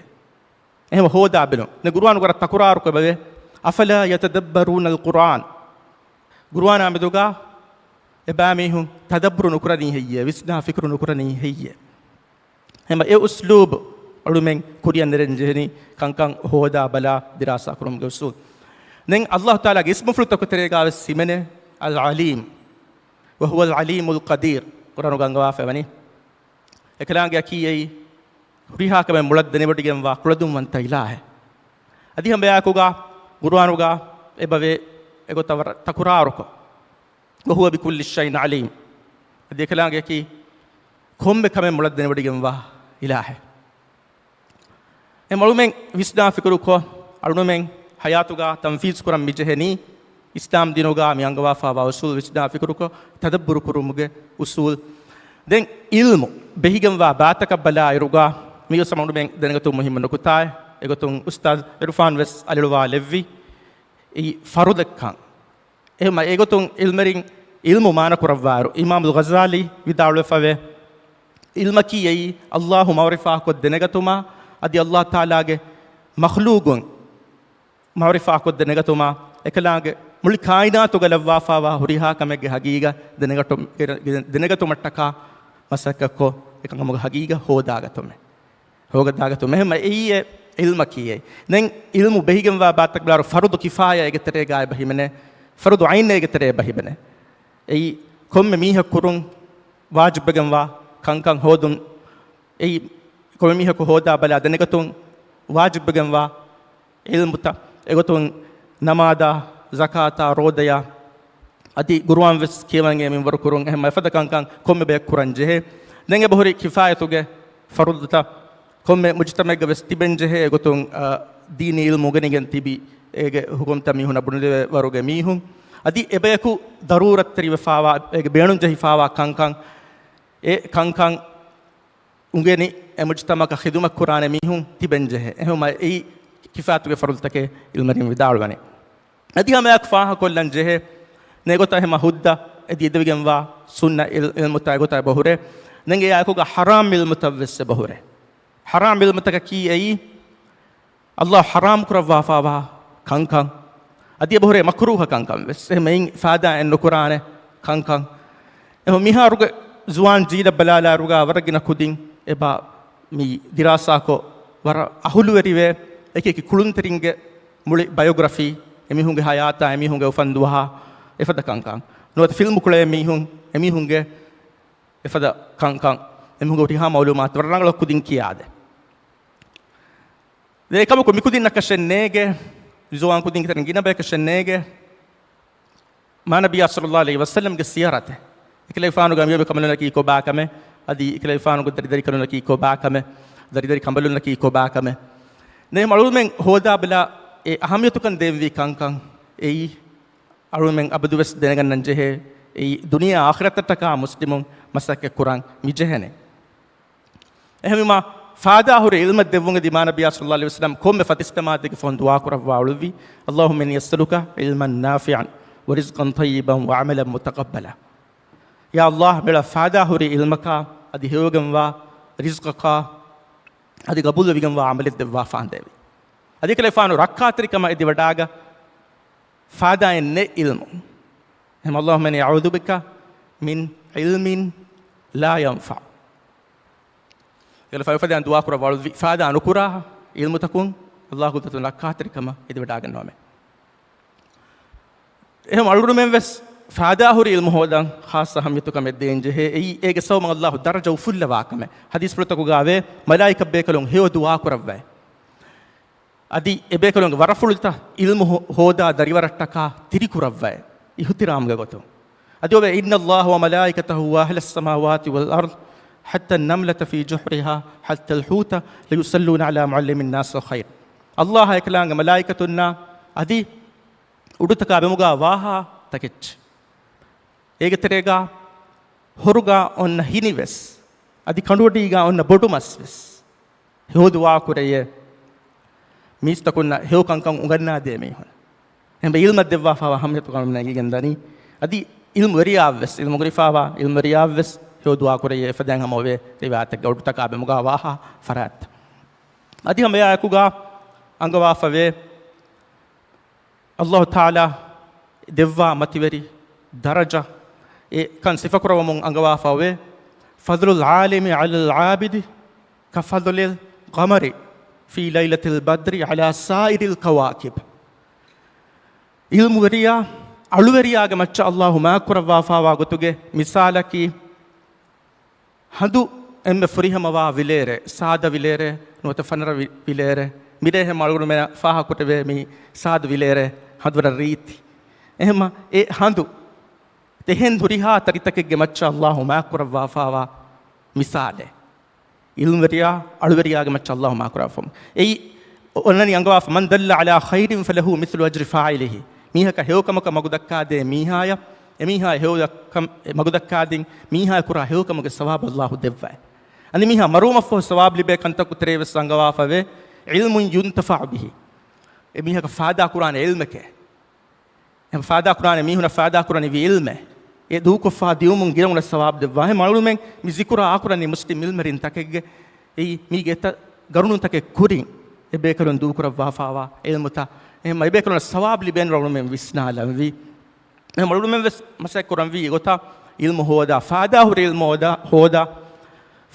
އެހެން ހޯދާ ބެލުން. ދެން ޤުރުއާނު ވަރަށް ތަކުރާރުކޮށް އެބަވޭ، "أفلا يتدبرون القرآن." ޤުރުއާނާ މެދުގަ އެބައިމީހުން ތަދައްބުރު ނުކުރަނީ ހެއްޔޭ؟ ވިސްނާ ފިކުރު ނުކުރަނީ ހެއްޔޭ؟ ހަމަ އެ އުސްލޫބު އަޅުމެން ކުރިއަށް ނެރެން ޖެހެނީ ކަންކަން ހޯދާ ބަލާ ދިރާސާ ކުރުމުގެ އުސޫލް. ދެން އައްލާހު ތަޢާލާގެ އިސްމުފުޅުތަކުގެ ތެރޭގަ ވެސް ހިމެނޭ އަލް ޢަލީމް، "وهو العليم القدير." ޤުރްއާނުގަ އަންގަވާފައިވަނީ. އެކަލާނގެ އަކީ އެއީ ހުރިހާ ކަމެއް މޮޅަށް ދެނެވޮޑިގެންވާ ކުޅަދުންވަންތަ އިލާހެއް. އަދި ހަމައެއާއެކުގަ ޤުރުއާނުގަ އެބަވޭ އެގޮތަށް ވަރަށް ތަކުރާރުކޮށް. وهو بكل شيء عليم. އަދި އެކަލާނގެއަކީ ކޮންމެ ކަމެއް މޮޅަށް ދެނެވޮޑިގެންވާ އިލާހެއް. އެ މަޅުމެން ވިސްނާ ފިކުރުކޮށް، އަޅުމެން ހަޔާތުގަ ތަންފީޒު ކުރަން މިޖެހެނީ، އިސްލާމް ދީނުގަ މި އަންގަވާފާވާ އުސޫލް ވިސްނާ ފިކުރުކޮށް، ތަދައްބުރު ކުރުމުގެ އުސޫލް. ދެން އިލްމު ބެހިގެންވާ ބާތަކަށް ބަލާއިރުގަ، މިވެސް އަޅުމެން ދެނެގަތުން މުހިއްމު ނުކުތާއެއް. އެގޮތުން އުސްތާޛް އިރުފާން ވެސް އަލިއުޅުވާލެއްވި އެއީ ފަރުޟެއްކަން. އެހެންމަ އެގޮތުން އިލްމެރިން އިލްމު މާނަ ކުރައްވާއިރު، އިމާމުލް ޣަޒާލީ ވިދާޅުވެފަވޭ، އިލްމަކީ އެއީ ﷲ މަޢުރިފާކޮށް ދެނެގަތުމާ، އަދި ﷲ ތަޢާލާގެ މަޚްލޫގުން މަޢުރިފާކޮށް ދެނެގަތުމާ، އެކަލާނގެ މުޅި ކާއިނާތުގަ ލައްވާފާވާ ހުރިހާ ކަމެއްގެ ހަގީގަތް ދެނެގަތު-، ދެނެގަތުމަށްޓަކާ މަސައްކަތްކޮށް، އެކަމުގެ ހަގީގަތް ހޯދާގަތުމެއް. ހޯދާގަތުމެއް. އެހެންމަ އެއީ އެ އިލްމަކީ އެއީ. ދެން އިލްމު ބެހިގެންވާ ބާތަކަށް ބަލާއިރު ފަރުޟު ކިފާޔާ އޭގެ ތެރޭގަ އެބަ ހިމެނޭ، ފަރުޟު ޢައިން އޭގެ ތެރޭ އެބަ ހިމެނޭ. އެއީ ކޮންމެ މީހަކު ކުރުން ވާޖިބްވެގެންވާ ކަންކަން ހޯދުން، އެއީ ކޮންމެ މީހަކު ހޯދާ ބަލާ ދެނެގަތުން ވާޖިބްވެގެންވާ އިލްމުތައް. އެގޮތުން ނަމާދާ، ޒަކާތާ، ރޯދަޔާ، އަދި ގުރުއާން ވެސް ކިޔަވަން އެ މިންވަރު ކުރުން، އެހެންމަ އެފަދަ ކަންކަން ކޮންމެ ބަޔަކު ކުރަން ޖެހޭ. ދެން އެބަހުރި ކިފާޔަތުގެ ފަރުޟުތައް ކޮންމެ މުޖުތަމަޢެއްގަ ވެސް ތިބެން ޖެހޭ. އެގޮތުން، އަ، ދީނީ އިލްމު އުނގެނިގެން ތިބި، އޭގެ ޙުކުމްތައް މީހުންނަށް ބުނެދެވޭ ވަރުގެ މީހުން. އަދި އެބަޔަކު ޟަރޫރަތްތެރިވެފާވާ، އޭގެ ބޭނުން ޖެހިފާވާ ކަންކަން، އެ ކަންކަން އުނގެނި އެ މުޖުތަމަޢަކަށް ޚިދުމަތް ކުރާނެ މީހުން ތިބެން ޖެހޭ. އެހެންމަ އެއީ ކިފާޔަތުގެ ފަރުޟުތަކޭ އިލްމެރިން ވިދާޅުވަނީ. އަދި ހަމައެއާއެކު ފާހަގަކޮށްލަން ޖެހޭ، ނެގޮތަށް އެހެންމަ ހުއްދަ އެދި އެދެވިގެންވާ ސުންނަ އިލް-، އިލްމުތައް އެގޮތަށް އެބަހުރޭ. ދެން އެއާއެކުގަ ޙަރާމް އިލްމުތައް ވެސް އެބަހުރޭ. ޙަރާމް އިލްމުތަކަކީ އެއީ، ﷲ ޙަރާމް ކުރައްވާފާވާ ކަންކަން، އަދި އެބަހުރޭ މަކްރޫހަ ކަންކަން ވެސް. އެހެން މެއިން ފާދާއެއް ނުކުރާނެ ކަންކަން. އެހެން މިހާރުގެ ޒުވާން ޖީލަށް ބަލާލާއިރުގަ ވަރަށް ގިނަ ކުދިން އެބަ މި ދިރާސާކޮށް، ވަރަށް އަހުލުވެރިވެ، އެކި އެކި ކުޅުންތެރިންގެ މުޅި ބަޔޮގްރަފީ، އެމީހުންގެ ހަޔާތާ، އެމީހުންގެ އުފަންދުވަހާ، އެފަދަ ކަންކަން. ނުވަތަ ފިލްމު ކުޅޭ މީހުން، އެމީހުންގެ އެފަދަ ކަންކަން، އެމީހުންގެ ހުރިހާ މައުލޫމާތު ވަރަށް ރަނގަޅަށް ކުދިން ކިޔާދޭ. ދެން އެކަމަކު މިކުދިންނަކަށެއް ނޭގެ، ޒުވާން ކުދިންގެ ތެރެއިން ގިނަ ބަޔަކަށެއް ނޭގެ، މާނަބިއްޔާ ޞައްލައްލާހު ޢަލައިހި ވަސައްލަމްގެ ސިޔަރަތެއް. އެކަލޭގެފާނުގެ އަނބިޔާ ކަނބަލުންނަކީ ކޮބާ ކަމެއް، އަދި އެކަލޭގެފާނުގެ ދަރިދަރިކަނބަލުންނަކީ ކޮބާ ކަމެއް، ދަރިދަރި ކަނބަލުންނަކީ ކޮބާ ކަމެއް. ދެން އަޅުމެން ހޯދާބަލާ އެ އަހައްމިޔަތުކަން ދޭންވީ ކަންކަން އެއީ، އަޅުމެން އަބަދުވެސް ދެނެގަންނަން ޖެހޭ، އެއީ ދުނިޔެ އާޚިރަތަށްޓަކާ މުސްލިމުން މަސައްކަތް ކުރަން މިޖެހެނީ. އެހެންވީމާ، ފާދާ ހުރި ޢިލްމެއް ދެއްވުން އެދި މާނަބިއްޔާ ޞައްލައްލާހު ޢަލައިހި ވަސައްލަމް ކޮންމެ ފަތިސްތަމާތެއްގެ ފަހުން ދުޢާ ކުރައްވާ އުޅުއްވި، اللهم إني أسألك علما نافعا ورزقا طيبا وعملا متقبلا. ޔާ ﷲ، މިޅަ ފާދާ ހުރި ޢިލްމަކާ، އަދި ހެޔޮވެގެންވާ ރިޒްޤަކާ، އަދި ގަބޫލުވެގެންވާ ޢަމަލެއް ދެއްވާފާނދޭވި. އަދި އެކަލޭގެފާނު ރައްކާތެރިކަމަށް އެދިވަޑާގަ ފާދާއެއް ނެތް ޢިލްމު. އެހެން، اللهم إني أعوذ بك من علم لا ينفع. އެކަލޭގެފާނު އެފަދައިން ދުޢާ ކުރައްވާ އުޅުއްވި، ފާދާ ނުކުރާ ޢިލްމުތަކުން ﷲ ގުދުރަތުން ރައްކާތެރިކަމަށް އެދިވަޑާގަންނަވަމޭ. އެހެން އަޅުގަނޑުމެން ވެސް ފާދާ ހުރި ޢިލްމު ހޯދަން ޚާއްޞަ އަހައްމިޔަތުކަމެއް ދޭން ޖެހޭ. އެއީ އޭގެ ސަބަބުން ﷲ ދަރަޖަ އުފުއްލަވާ ކަމެއް. ޙަދީޘްފުޅުތަކުގައި ވޭ، މަލާއިކަ ބޭކަލުން ހެޔޮ ދުޢާ ކުރައްވައޭ. އަދި އެ ބޭކަލުންގެ ވަރަފުޅުތައް ޢިލްމު ހޯ-، ހޯދާ ދަރިވަރަށްޓަކާ ތިރިކުރައްވައޭ، އިޙުތިރާމްގެ ގޮތުން. އަދި އޮވޭ، إن الله وملائكته وأهل السماوات والأرض حتى النملة في جحرها حتى الحوت ليصلون على معلم الناس الخير. ﷲ އާ އެކަލާނގެ މަލާއިކަތުންނާ އަދި އުޑުތަކާ ބިމުގާ ވާހާ ތަކެއްޗެއް، އޭގެ ތެރޭގާ ހޮރުގާ އޮންނަ ހިނިވެސް، އަދި ކަނޑުއަޑީގާ އޮންނަ ބޮޑުމަސްވެސް ހެޔޮ ދުޢާ ކުރެޔޭ. މީސްތަކުންނަށް ހެޔޮ ކަންކަން އުނގަންނާދޭ މީހުން. އެހެން ޢިލްމަށް ދެއްވާފާވާ އަހައްމިޔަތު ކަމަށް ނެގިގެން ދަނީ. އަދި ޢިލްމުވެރިޔާ ވެސް، ޢިލްމު ކުރިފާވާ ޢިލްމުވެރިޔާ ވެސް ހެޔޮ ދުޢާ ކުރެޔޭ. އެފަދައިން ހަމަ އޮވޭ ރިވާޔަތެއްގަ އުޑުތަކާ ބިމުގާ ވާހާ ފަރާތްތައް. އަދި ހަމަ އެއާއެކުގާ އަންގަވާފަވޭ، ﷲ ތަޢާލާ ދެއްވާ މަތިވެރި ދަރަޖަ އެކަން ސިފަކުރަވަމުން އަންގަވާފަވޭ، فضل العالم على العابد كفضل القمر في ليلة البدر على سائر الكواكب. ޢިލްމުވެރިޔާ އަޅުވެރިޔާގެ މައްޗަށް ﷲ މާތްކުރައްވާފާވާ ގޮތުގެ މިސާލަކީ، ހަނދު އެންމެ ފުރިހަމަވާ ވިލޭރޭ، ސާދަ ވިލޭރޭ، ނުވަތަ ފަނަރަ ވި-، ވިލޭރޭ. މިރޭ ހަމަ އަޅުގަނޑުމެން ފާހަގަކުރެވޭ މި ސާދަ ވިލޭރޭ ހަނދު ވަރަށް ރީތި. އެހެންމަ އެ ހަނދު އެހެން ހުރިހާ ތަރިތަކެއްގެ މައްޗަށް އައްލާހު މާކުރައްވާފާވާ މިސާލެއް. ޢިލްމުވެރިޔާ އަޅުވެރިޔާގެ މައްޗަށް އައްލާހު މާކުރައްވާފަ. އެއީ އޮންނަނީ އަންގަވާފަ، من دل على خير فله مثل أجر فاعله. މީހަކަށް ހެޔޮކަމަކަށް މަގުދައްކާދޭ މީހާޔަށް، އެމީހާ ހެޔޮ ކަމަށް މަގުދައްކާދިން މީހާ ކުރާ ހެޔޮކަމުގެ ސަވާބު އައްލާހު ދެއްވައި. އަދި މީހާ މަރުވުމަށްފަހު ސަވާބު ލިބޭ ކަންތަކުގެ ތެރޭ ވެސް އަންގަވާފަވޭ، علم ينتفع به. އެމީހަކަށް ފާދާ ކުރާނެ ޢިލްމެކޭ. އެ ފާދާ ކުރާނެ މީހުނަށް ފާދާ ކުރަނިވި ޢިލްމެއް. އެ ދޫކޮށްފާ ދިއުމުން ގިނަ އުނަ ސަވާބު ދެއްވާ. އެހެން އަޅުމެން މި ޒިކުރާ އާކުރަނީ މުސްލިމް ޢިލްމެރިން ތަކެއްގެ އެއީ މީގެ އެތައް ގަރުނު ތަކެއް ކުރިން އެ ބޭކަލުން ދޫކުރައްވާފާވާ ޢިލްމުތައް. އެހެން އެ ބޭކަލުންނަށް ސަވާބު ލިބޭން އަޅުމެން ވިސްނާލަންވީ. އެހެން އަޅުމެން ވެސް މަސައްކަތް ކުރަންވީ އެގޮތަށް ޢިލްމު ހޯދާ، ފާދާ ހުރި ޢިލްމު ހޯދާ، ހޯދާ،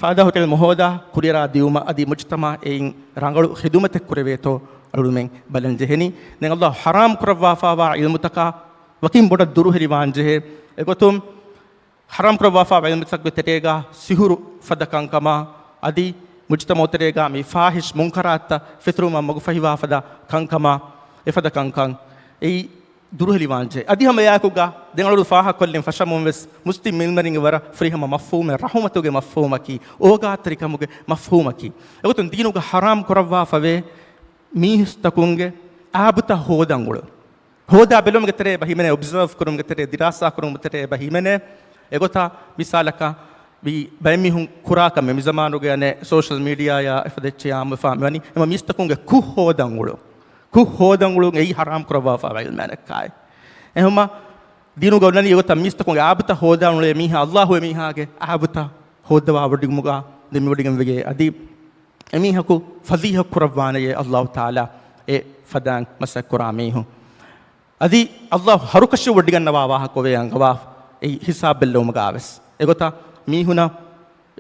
ފާދާ ހުރި ޢިލްމު ހޯދާ ކުރިއަރާ ދިއުމަށް އަދި މުޖްތަމަޢަށް އެއިން ރަނގަޅު ޚިދުމަތެއް ކުރެވޭތޯ އަޅުމެން ބަލަން ޖެހެނީ. ދެން އައްލާހު ޙަރާމް ކުރައްވާފާވާ ޢިލްމުތަކާ ވަކިން ބޮޑަށް ދުރުހެލިވާން ޖެހޭ. އެގޮތުން ޙަރާމް ކުރައްވާފާވާ ޢިލްމުތަކުގެ ތެރޭގަ ސިހުރު ފަދަ ކަންކަމާ އަދި މުޖްތަމަޢު ތެރޭގަ މި ފާޙިޝް މުންކަރާތްތައް ފެތުރުމަށް މަގުފަހިވާ ފަދަ ކަންކަމާ އެފަދަ ކަންކަން އެއީ ދުރުހެލިވާންޖެހޭ. އަދި ހަމައެއާއެކުގަ ދެން އަޅުގަނޑު ފާހަގަކޮށްލިން ފަށަމުން ވެސް މުސްލިމް ޢިލްމެރިންގެ ވަރަށް ފުރިހަމަ މަފްހޫމެއް، ރަޙުމަތުގެ މަފްހޫމަކީ، އޯގާތެރިކަމުގެ މަފްހޫމަކީ. އެގޮތުން ދީނުގަ ޙަރާމް ކުރައްވާފަވޭ މީސްތަކުންގެ އާބުތައް ހޯދަން އުޅުން. ހޯދާ ބެލުމުގެ ތެރޭ އެބަ ހިމެނޭ، އޮބްޒާވް ކުރުމުގެ ތެރޭ، ދިރާސާ ކުރުމުގެ ތެރޭ އެބަ ހިމެނޭ. އެގޮތަށް މިސާލަކަށް މި ބައެއް މީހުން ކުރާ ކަމެއް މި ޒަމާނުގެ އަނެއް ސޯޝަލް މީޑިއާއާ އެފަދަ އެއްޗެއް އާއްމުވެފާ މިވަނީ. އެމަ މީސްތަކުންގެ ކުށް ހޯދަން އުޅުން. ކުށް ހޯދަން އުޅުން އެއީ ޙަރާމް ކުރައްވާފާވާ ޢިލްމާނެއްކާއި. އެހެންމަ ދީނުގަ އޮންނަނީ އެގޮތަށް މީސްތަކުންގެ އާބުތައް ހޯދާން އުޅޭ މީހާ އައްލާހު އެމީހާގެ އާބުތައް ހޯއްދަވާ ވޮޑިގުމުގަ ދެމިވޮޑިގެން ވެޔޭ. އަދި އެމީހަކު ފަޟީޙަތް ކުރައްވާނެޔޭ އައްލާހު ތަޢާލާ އެ ފަދައިން މަސައްކަތް ކުރާ މީހުން. އަދި އައްލާހު ހަރުކަށި ވޮޑިގަންނަވާ ވާހަކަ އޮވޭ އަންގަވާ އެއީ ހިސާބް ބެއްލެވުމުގަ ވެސް. އެގޮތަށް މީހުނަށް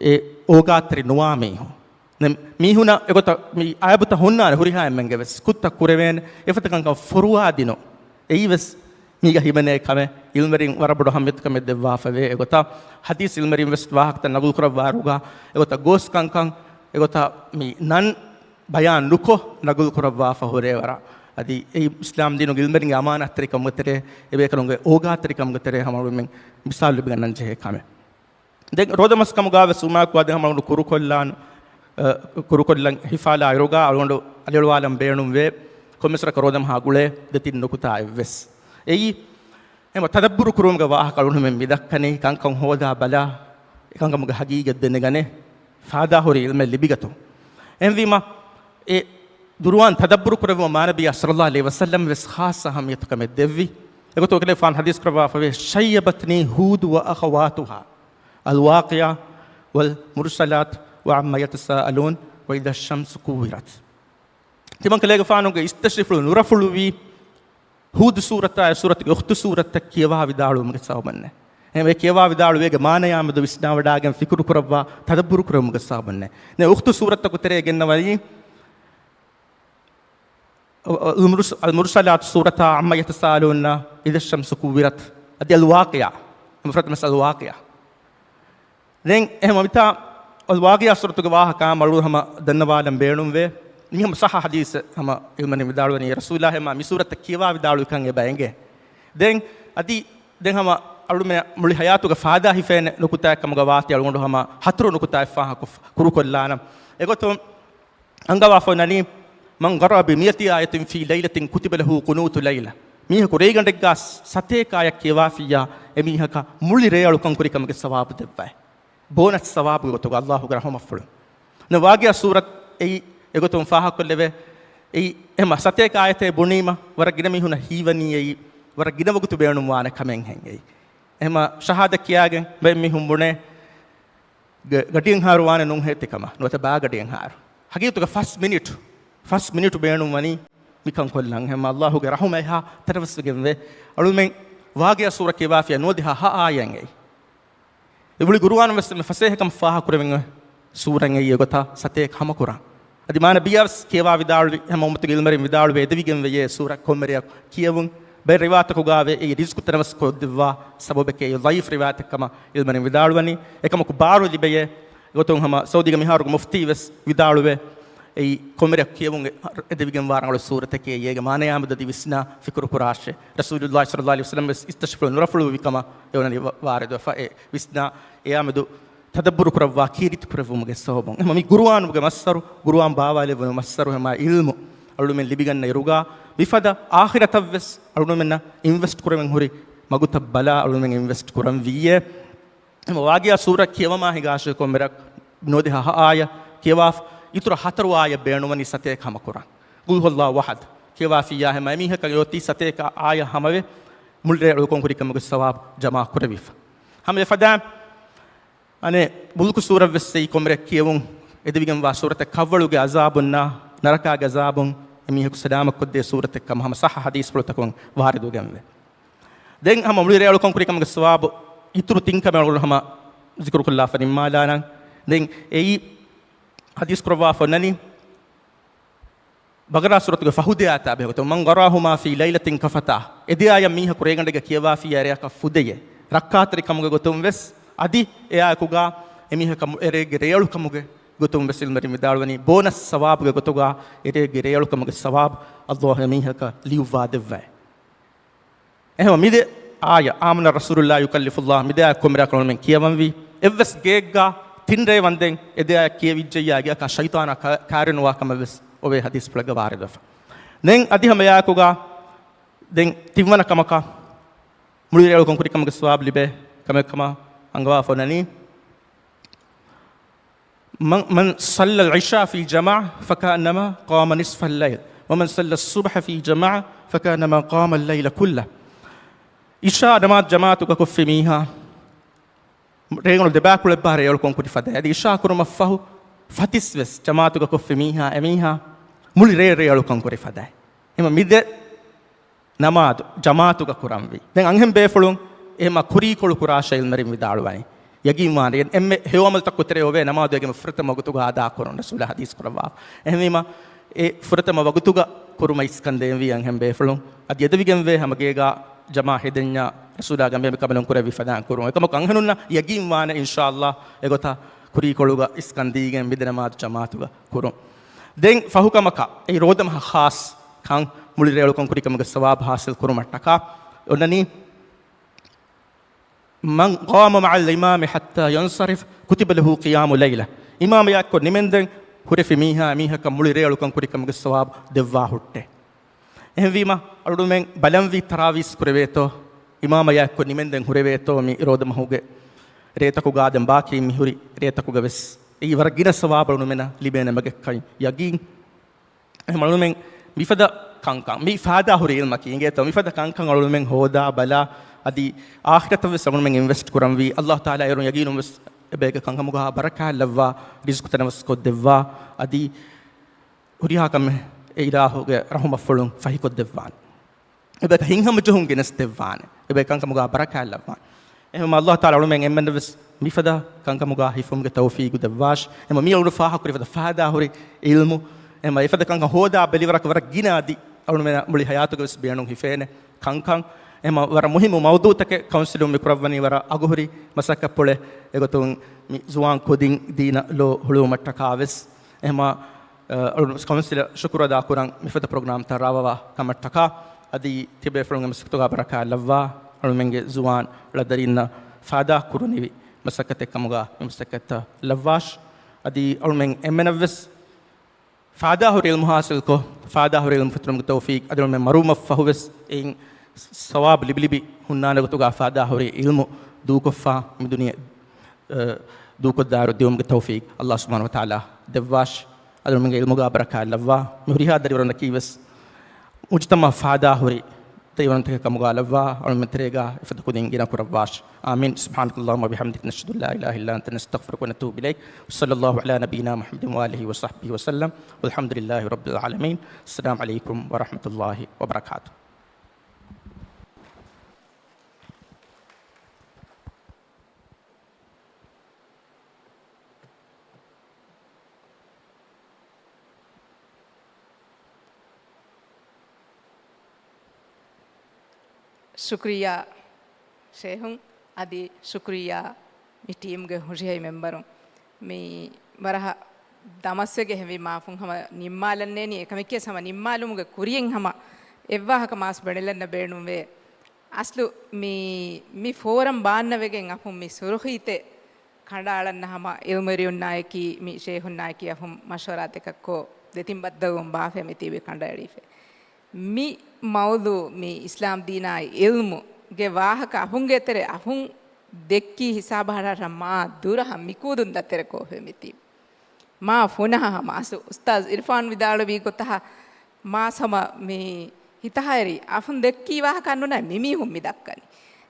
އެ އޯގާތެރި ނުވާ މީހުން. ދެން މީހުނަށް އެގޮތަށް މި އައިބުތައް ހުންނާނެ ހުރިހާ އެންމެންގެ ވެސް. ކުށްތައް ކުރެވޭނެ އެފަދަ ކަންކަން ފޮރުވާދިނުން. އެއީ ވެސް މީގަ ހިމެނޭ ކަމެއް، ޢިލްމެރިން ވަރަށް ބޮޑު އަހައްމިޔަތު ކަމެއް ދެއްވާފަވޭ. އެގޮތަށް ޙަދީޘް ޢިލްމެރިން ވެސް ވާހަކަތައް ނަގުލު ކުރައްވާއިރުގަ އެގޮތަށް ގޯސް ކަންކަން އެގޮތަށް މި ނަން ބަޔާން ނުކޮށް ނަގުލު ކުރައްވާފަ ހުރޭ ވަރަށް. އަދި އެއީ އިސްލާމް ދީނުގެ ޢިލްމެރިންގެ އަމާނާތްތެރިކަމުގެ ތެރޭ، އެބޭކަލުންގެ އޯގާތެރިކަމުގެ ތެރޭ ހަމަ އަޅުމެން މިސާލު ލިބިގަންނަން ޖެހޭ ކަމެއް. ދެން ރޯދަ މަސް ކަމުގަ ވެސް އުމާކު އަދި ހަމަ އަޅުގަނޑު ކުރުކޮށްލާން، އަ، ކުރުކޮށްލަން ހިފާލާ އިރުގަ އަޅުގަނޑު އަލިއަޅުވާލަން ބޭނުންވޭ. ކޮންމެސް ވަރަކަށް ރޯދަ މަހާ ގުޅޭ ދެތިން ނުކުތާއެއްވެސް. އެއީ އެމަ ތަދައްބުރު ކުރުމުގެ ވާހަކަ އަޅުގަނޑުމެން މި ދައްކަނީ، ކަންކަން ހޯދާ ބަލާ، އެކަންކަމުގެ ހަގީގަތް ދެނެގަނެ، ފާދާހުރި ޢިލްމެއް ލިބިގަތުން. އެހެންވީމަ، އެ ޤުރުއާން ތަދައްބުރު ކުރެއްވުމަށް މާނަބިއްޔާ ޞައްލައްލާހު ޢަލައިހި ވަސައްލަމް ވެސް ޚާއްޞަ އަހައްމިޔަތު ކަމެއް ދެއްވި. އެގޮތުން އެކަލޭގެފާނު ޙަދީޘް ކުރައްވާފަވޭ، شيبتني هود وأخواتها، الواقعة، والمرسلات، وعم يتساءلون، وإذا الشمس كورت. ތިމަން ކަލޭގެފާނުގެ އިސްތަށިފުޅު ނުރަފުޅުވީ، ހޫދު ސޫރަތާ އެ ސޫރަތުގެ އުޚްތު ސޫރަތަށް ކިޔަވާ ވިދާޅުވުމުގެ ސަބަބުންނޭ. އެހެންވެ ކިޔަވާ ވިދާޅުވޭގެ މާނަޔާ މެދު ވިސްނާވަޑާގެން ފިކުރު ކުރައްވާ ތަދައްބުރު ކުރެވުމުގެ ސަބަބުންނޭ. ދެން އުޚްތު ސޫރަތަކު ތެރޭ ގެންނަވަނީ، އަލްމުރުސް-، އަލްމުރުސަލާތު ސޫރަތާ، عم يتساءلون، إذا الشمس كورت، އަދި އަލްވާޤިޢާ، މުފްރަދު މަސް އަލްވާޤިޢާ. ދެން އެހެން މިތާ އަލްވާޤިޢާ ސޫރަތުގެ ވާހަކަ މަޅު ހަމަ ދަންނަވާލަން ބޭނުންވޭ. މި ހަމަ ޞައްޙަ ޙަދީޘެއް ހަމަ ޢިލްމުވެރިން ވިދާޅުވަނީ، ރަސޫލާ ހަމަ މި ސޫރަތަށް ކިޔަވާ ވިދާޅުވިކަން އެބަ އެނގޭ. ދެން އަދި ދެން ހަމަ އަޅުމެން މުޅި ޙަޔާތުގެ ފާދާ ހިފޭނެ ނުކުތާއެއް ކަމުގަ ވާތީ އަޅުގަނޑު ހަމަ ހަތަރު ނުކުތާއެއް ފާހަގަކޮށް ކުރުކޮށްލާނަން. އެގޮތުން އަންގަވާފަ ނަނީ، من قرأ بمائة آية في ليلة كتب له قنوت ليلة. މީހަކު ރޭގަނޑެއްގަ ސަތޭކަ އާޔަތް ކިޔަވާފިއްޔާ، އެމީހަކަށް މުޅި ރޭއަޅު ކަންކުރި ކަމުގެ ސަވާބު ދެއްވައި. ބޯނަސް ސަވާބުގެ ގޮތުގަ އައްލާހުގެ ރަޙުމަތްފުޅުން. ދެން ވާޤިޢާ ސޫރަތު އެއީ އެގޮތުން ފާހަގަކޮށްލެވޭ. އެއީ އެހެން ސަތޭކަ އާޔަތެއް ބުނީމަ، ވަރަށް ގިނަ މީހުންނަށް ހީވަނީ އެއީ، ވަރަށް ގިނަ ވަގުތު ބޭނުންވާނެ ކަމެއްހެން އެއީ. އެހެން ޝަހާދަތް ކިޔާގެން ބައެއް މީހުން ބުނޭ، ގަ-، ގަޑިއެއްހާއިރު ވާނެ ނޫންހޭ ތިކަމަށް، ނުވަތަ ބާ ގަޑިއެއްހާއިރު. ހަގީގަތުގަ ފަސް މިނިޓު، ފަސް މިނިޓު ބޭނުންވަނީ މިކަން ކޮށްލަން. އެހެން އައްލާހުގެ ރަޙުމަތް އެހާ ތަރަވަސްވެގެންވޭ. އަޅުމެން ވާޤިޢާ ސޫރަ ކިޔަވާފިޔާ ނުވަދިހަ ހަ އާޔަތް އެއީ. އެ މުޅި ޤުރުއާނުން ވެސް އެންމެ ފަސޭހަކަމަށް ފާހަގަކުރެވެން ސޫރައެއް އެއީ އެގޮތަށް ސަތޭކަ ހަމަކުރާން. އަދި މާނަބިއްޔާ ވެސް ކިޔަވާ ވިދާޅުވި، ހަމަ އުއްމަތުގެ ޢިލްމުވެރިން ވިދާޅުވެ އެދެވިގެން ވެޔޭ ސޫރަ ކޮންމެ ރެޔަކު ކިޔެވުން. ބައެއް ރިވާޔަތަކުގަ ވޭ އެއީ ރިޒްޤު ތަނަވަސް ކޮށްދެއްވާ ސަބަބެކޭ ޟަޢީފު ރިވާޔަތެއް ކަމަށް ޢިލްމުވެރިން ވިދާޅުވަނީ. އެކަމަކު ބާރު ލިބެޔޭ. އެގޮތުން ހަމަ ސައުދީގެ މިހާރުގެ މުފްތީ ވެސް ވިދާޅުވޭ. އެއީ ކޮންމެ ރެއަކު ކިޔެވުން އެ-، އެދެވިގެންވާ ރަނގަޅު ސޫރަތެކޭ. އޭގެ މާނަޔާމެދު އަދި ވިސްނާ ފިކުރު ކުރާށޭ. ރަސޫލުﷲ ޞައްލަﷲު ޢަލައިހި ވަސައްލަމަ ވެސް އިސްތަށިފުޅު ނުރަފުޅުވި ކަމަށް އެ އޮންނަނީ ވާ-، ވާރިދުވެފަ. އެ ވިސްނާ އެއާމެދު ތަދައްބުރު ކުރައްވާ ކީރިތި ކުރެއްވުމުގެ ސަބަބުން. އެހެންވީމަ މި ޤުރުއާނުގެ މައްސަރު، ޤުރުއާން ބާވާލެއްވުނު މައްސަރު ހަމަ ޢިލްމު އަޅުމެން ލިބިގަންނަ އިރުގަ މިފަދަ އާޚިރަތަށްވެސް އަޅުމެންނަށް އިންވެސްޓް ކުރެވެން ހުރި މަގުތައް ބަލާ އަޅުމެން އިންވެސްޓް ކުރަންވީއޭ. އެހެންވީމަ ވާގިޢާ ސޫރަ ކިޔަވަމާ ހިނގާށޭ ކޮންމެ ރެއަކު ނުވަދިހަ ހަ އާޔަ ކިޔަވާފަ، އިތުރަށް ހަތަރު އާޔަ ބޭނުންވަނީ ސަތޭކަ ހަމަކުރަން. ޤުލް ހުވައްލާހު އަޙަދު ކިޔަވާފިއްޔާ ހަމަ އެމީހަކަށް އެއޮތީ ސަތޭކަ އާޔަ ހަމަވެ، މުޅި ރޭ އެޅުކަން ކުރި ކަމުގެ ސަވާބު ޖަމާ ކުރެވިފަ. ހަމަ އެފަދައިން އަނެއް މުލްކު ސޫރަ ވެސް އެއީ ކޮންމެ ރެއަކު ކިޔެވުން އެދެވިގެންވާ ސޫރަތެއް، ކަށްވަޅުގެ ޢަޒާބުންނާ ނަރަކާގެ ޢަޒާބުން އެމީހަކު ސަލާމަތްކޮށްދޭ ސޫރަތެއް ކަމަށް ހަމަ ޞައްޙަ ޙަދީޘްފުޅުތަކުން ވާރިދުވެގެންވޭ. ދެން ހަމަ މުޅި ރޭ އެޅުކަން ކުރި ކަމުގެ ސަވާބު އިތުރު ތިން ކަމެއް އަޅުގަނޑު ހަމަ ޒިކުރު ކޮށްލާފަ ނިންމާލާނަން. ދެން އެއީ ޙަދީޘް ކުރައްވާފަ އޮންނަނީ ބަޤަރާ ސޫރަތުގެ ފަހު ދެ އާޔަތާ ބެހޭ ގޮތުން، "من قرأهما في ليلة كفتاه." އެ ދެ އާޔަތް މީހަކު ރޭގަނޑެއްގަ ކިޔަވާފިއްޔާ ރެއަކަށް ފުދެޔޭ. ރައްކާތެރިކަމުގެ ގޮތުން ވެސް އަދި އެއާއެކުގަ އެމީހަކަށް އެރޭގެ ރޭއަޅުކަމުގެ ގޮތުން ވެސް ޢިލްމުވެރިން ވިދާޅުވަނީ ބޯނަސް ސަވާބުގެ ގޮތުގަ އެރޭގެ ރޭއަޅުކަމުގެ ސަވާބު ﷲ އެމީހަކަށް ލިޔުއްވާ ދެއްވައޭ. އެހެންވީމަ މި ދެ އާޔަ، "آمن رسول لا يكلف الله"، މި ދެ އާޔަ ކޮންމެ ރެއަކު އަޅުމެން ކިޔަވަންވީ. އެއްވެސް ގެއެއްގަ ތިން ރޭ ވަންދެން އެ ދެ އާޔަ ކިޔެވިއްޖެއްޔާ ގެއަކަށް ޝައިޠާނާ ކާ-، ކާރިނުވާ ކަމެއް ވެސް އޮވޭ ޙަދީޘްފުޅެއްގަ ވާރިދުވެފަ. ދެން އަދި ހަމަ އެއާއެކުގަ ދެން ތިންވަނަ ކަމަކަށް މުޅި ރޭ އެޅުކަން ކުރި ކަމުގެ ސަވާބު ލިބޭ ކަމެއް ކަމަށް އަންގަވާފަ އޮންނަނީ، من، من صلى العشاء في جماعة فكأنما قام نصف الليل، ومن صلى الصبح في جماعة فكأنما قام الليل كله. ޢިޝާ ނަމާދު ޖަމާޢަތުގަ ކޮށްފި މީހާ، ރޭގަނޑު ދެބައިކުޅައެއްބާރަށް ރޭ އެޅުކަން ކުރި ފަދައިން، އަދި ޢިޝާ ކުރުމަށްފަހު ފަތިސް ވެސް ޖަމާޢަތުގަ ކޮށްފި މީހާ، އެމީހާ މުޅި ރޭ ރޭ އެޅުކަން ކުރި ފަދައިން. އެހެންވީމަ މި ދެ ނަމާދު ޖަމާޢަތުގަ ކުރަންވީ. ދެން އަންހެން ބޭފުޅުން އެހެންވީމަ ކުރީކޮޅު ކުރާށޭ ޢިލްމުވެރިން ވިދާޅުވަނީ. ޔަގީންވާން އެންމެ ހެޔޮ ޢަމަލުތަކުގެ ތެރެއަށް އޮވޭ ނަމާދު އޭގެ ފުރަތަމަ ވަގުތުގަ އަދާކުރުން، ރަސޫލާ ޙަދީޘް ކުރައްވާފަ. އެހެންވީމަ އެ ފުރަތަމަ ވަގުތުގަ ކުރުމަށް އިސްކަން ދޭންވީ އަންހެން ބޭފުޅުން. އަދި އެދެވިގެންވޭ ހަމަ ގޭގަ ޖަމާޢަތް ހެދެންޏާ ރަސޫލާ ގަމޭ ކަމެއް ނުކުރެއްވި ފަދައިން ކުރުން. އެކަމަކު އަންހެނުންނަށް ޔަގީންވާނެ އިންޝާﷲ އެގޮތަށް ކުރީކޮޅުގަ އިސްކަން ދީގެން މި ދެ ނަމާދު ޖަމާޢަތުގަ ކުރުން. ދެން ފަހު ކަމަކަށް އެއީ ރޯދަމަހަށް ޚާއްޞަ ކަން، މުޅި ރޭ އެޅުކަން ކުރި ކަމުގެ ސަވާބު ޙާޞިލް ކުރުމަށްޓަކާ އޮންނަނީ، من قام مع الإمام حتى ينصرف كتب له قيام ليلة. އިމާމާއެއްކޮށް ނިމެންދެން ހުރެފި މީހާ އެމީހަކަށް މުޅި ރޭ އެޅުކަން ކުރި ކަމުގެ ސަވާބު ދެއްވާ ހުއްޓޭ. އެހެންވީމަ އަޅުމެން ބަލަންވީ ތަރާވީސް ކުރެވޭތޯ، އިމާމާއެއްކޮށް ނިމެންދެން ހުރެވޭތޯ މި ރޯދަމަހުގެ ރޭތަކުގަ ދެން ބާކީ މި ހުރި ރޭތަކުގަ ވެސް އެއީ ވަރަށް ގިނަ ސަވާބު އަޅުމެންނަށް ލިބޭނެ މަގެއްކަން ޔަގީން. އެހެން އަޅުމެން މިފަދަ ކަންކަން، މި ފާދާ ހުރި ޢިލްމަކީ އިނގޭތޯ، މިފަދަ ކަންކަން އަޅުމެން ހޯދާ ބަލާ، އަދި އާޚިރަތަށް ވެސް އަޅުމެން އިންވެސްޓް ކުރަންވީ. ﷲ ތަޢާލާ އޭރުން ޔަގީނުން ވެސް އެބައިގެ ކަންކަމުގަ ބަރަކާތް ލައްވާ، ރިޒްޤު ތަނަވަސް ކޮށްދެއްވާ، އަދި ހުރިހާ ކަމެއް އެ އިލާހުގެ ރަޙުމަތްފުޅުން ފަހިކޮށްދެއްވާނެ. އެބައިކަށް ހިތްހަމަޖެހުން ގެނެސްދެއްވާނެ. އެބައި ކަންކަމުގަ ބަރަކާތް ލައްވާނެ. އެހެންވީމަ ﷲ ތަޢާލާ އަޅުމެން އެންމެންނަށް ވެސް މިފަދަ ކަންކަމުގަ ހިފުމުގެ ތައުފީޤު ދެއްވާށި. އެހެންވީމަ މި އަޅުގަނޑު ފާހަގަކުރި ފަދަ ފާދާ ހުރި ޢިލްމު، އެހެންވީމަ އެފަދަ ކަންކަން ހޯދާ ބެލިވަރަކަށް ވަރަށް ގިނަ އަދި އަޅުމެން މުޅި ޙަޔާތުގަ ވެސް ބޭނުން ހިފޭނެ ކަންކަން. އެހެންވީމަ ވަރަށް މުހިއްމު މައުޟޫޢުތަކެއް ކައުންސިލުން މި ކުރައްވަނީ ވަރަށް އަގުހުރި މަސައްކަތްޕުޅެއް. އެގޮތުން މި ޒުވާން ކުދިން ދީނަށް ލޯ ހުޅުވުމަށްޓަކާ ވެސް އެހެންވީމަ އަ، އަޅު ކައުންސިލަށް ޝުކުރު އަދާކުރަން މިފަދަ ޕްރޮގްރާމްތައް ރާވަވާ ކަމަށްޓަކާ. އަދި ތިބޭފުޅުންގެ މަސައްކަތުގަ ބަރަކާތް ލައްވާ، އަޅުމެންގެ ޒުވާން ޅަދަރިންނަށް ފާދާ ކުރުނިވި މަސައްކަތެއް ކަމުގަ މި މަސައްކަތްތައް ލައްވާށި. އަދި އަޅުމެން އެންމެނަށްވެސް ފާދާހުރި ޢިލްމު ޙާޞިލްކޮށް، ފާދާހުރި ޢިލްމު ފެތުރުމުގެ ތައުފީޤު އަދި އަޅުމެން މަރުވުމަށްފަހުވެސް އެއިން ސަވާބު ލިބިލިބި ހުންނާނެ ގޮތުގަ ފާދާހުރި ޢިލްމު ދޫކޮށްފަ މި ދުނިޔެ އަ، ދޫކޮށްދާއިރު ދިއުމުގެ ތައުފީޤު ﷲ ސުބްޙާނަހޫ ވަތަޢާލާ ދެއްވާށި. އަދި އަޅުމެންގެ ޢިލްމުގަ ބަރަކާތް ލައްވާ، މި ހުރިހާ ދަރިވަރުންނަކީވެސް މުޖުތަމަޢަށް ފާދާހުރި ދަރިވަރުންތަކެއް ކަމުގަ ލައްވާ، އަޅުމެން ތެރޭގަ އެފަދަ ކުދިން ގިނަ ކުރައްވާށި. آمين. سبحانك اللهم وبحمدك، نشهد أن لا إله إلا أنت، نستغفرك ونتوب إليك. وصلى الله على نبينا محمد وآله وصحبه وسلم. والحمد لله رب العالمين. السلام عليكم ورحمة الله وبركاته. ޝުކުރިއްޔާ ޝޭހުން، އަދި ޝުކުރިއްޔާ މި ޓީމްގެ ހުށިހެޔޮ މެމްބަރުން. މި ވަރަހަ ދަމަސްވެގެ ހެވީ މާފުން ހަމަ ނިންމާލަންނޭނީ. އެކަމެއްކިޔަސް ހަމަ ނިންމާލުމުގެ ކުރިއެއް ހަމަ އެއްވާހަކަ މާސް ބެނެލަންނަ ބޭނުންވޭ. އަސްލު މި، މި ފޯރަމް ބާންނަވެގެން އަފުން މި ސުރުޚީތެއް ކަނޑައަޅަންނަ ހަމަ އިލްމުވެރިޔުންނާއެކީ، މި ޝޭހުންނާއެކީ އަފުން މަޝްވަރާތަކަށްކޮށް ދެތިން ބައްދަލުވުން ބާފަ މިތީބި ކަނޑައެޅީފަ. މި މައުޟޫ، މި އިސްލާމް ދީނާއި އިލްމުގެ ވާހަކަ އަފުންގެ ތެރެ އަފުން ދެއްކީ ހިސާބަށް ހަރަށް މާ ދުރަހަ މި ކޫދުން ދަތެރެ ކޯފެ މިތީ. މާ ފުނަހަ ހަމަ އަސް އުސްތާޒް އިރްފާން ވިދާޅުވީ ގޮތަހަ މާސް ހަމަ މި ހިތަހައިރި އަފުން ދެއްކީ ވާހަކަ ނުނަ މި މީހުން މި ދައްކަނީ.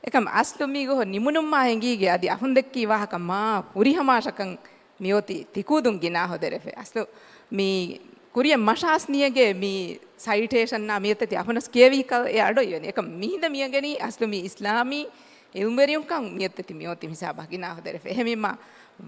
އެކަމް އަސްލު މީގޮހޮ ނިމުނުމާ އެނގީގެ އަދި އަފުން ދެއްކީ ވާހަކަ މާ ހުރިހަމާށަކަން މިއޮތީ ތިކޫދުން ގިނާ ހޯދެރެފެ. އަސްލު މި ކުރިޔަށް މަށާސް ނިޔަގެ މި ސައިޓޭޝަންނާ މިއޮތެތި އަފުނަސް ކިޔެވީކަލް އެ އަޑޮއިވެނި. އެކަމް މިހިނދަ މިއަނގެނީ އަސްލު މި އިސްލާމީ އިލްމުވެރިޔުންކަން މިއޮތެތި މިއޮތި ހިސާބަށް ގިނާ ހޯދެރެފެ. އެހެމީމާ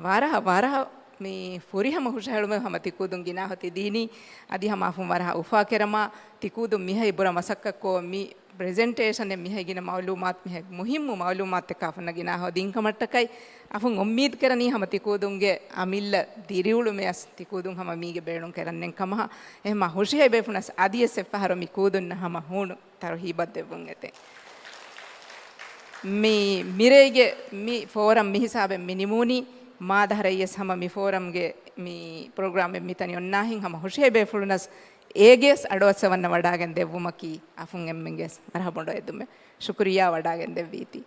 ވަރަހަ، ވަރަހަ މި ފުރިހަމަ ހުށަހެޅުމެއް ހަމަ ތިކޫދުން ގިނާ ހޯތި ދީނީ. އަދި ހަމަ އަފުން ވަރަހަ އުފާ ކެރަމާ ތިކޫދުން މިހައި ބުރަ މަސައްކަތްކޮށް މި ޕްރެޒެންޓޭޝަނެއް މިހައި ގިނަ މައުލޫމާތު، މިހައި މުހިއްމު މައުލޫމާތުތަކާ ފުންނަ ގިނާ ހޯދިން ކަމަށްޓަކައި އަފުން އުއްމީދު ކެރަނީ ހަމަ ތިކޫދުންގެ އަމިއްލަ ދިރިއުޅުމެއަސް ތިކޫދުން ހަމަ މީގެ ބޭނުން ކެރަންނެން ކަމަހަ. އެހެމާ ހުށިހައި ބޭފުނަސް އަދިޔަސް އެއްފަހަރު މި ކޫދުންނަށް ހަމަ ހޫނު ތަރުހީބަށް ދެއްވުން އެތެ. މި މިރޭގެ މި ފޯރަމް މި ހިސާބެއް މި ނިމޫނީ. މާދަހަރައްޔަސް ހަމަ މި ފޯރަމްގެ މި ޕްރޮގްރާމެއް މިތަނި އޮންނާހިން ހަމަ ހުށިހައި ބޭފުޅުނަސް އޭގެޔަސް އަޑުއައްސަވަންނަ ވަޑާގެން ދެއްވުމަކީ އަފުން އެންމެންގެ ވަރަހަ ބޮޑު އެދުމެއް. ޝުކުރިއްޔާ ވަޑާގެން ދެއްވީތީ.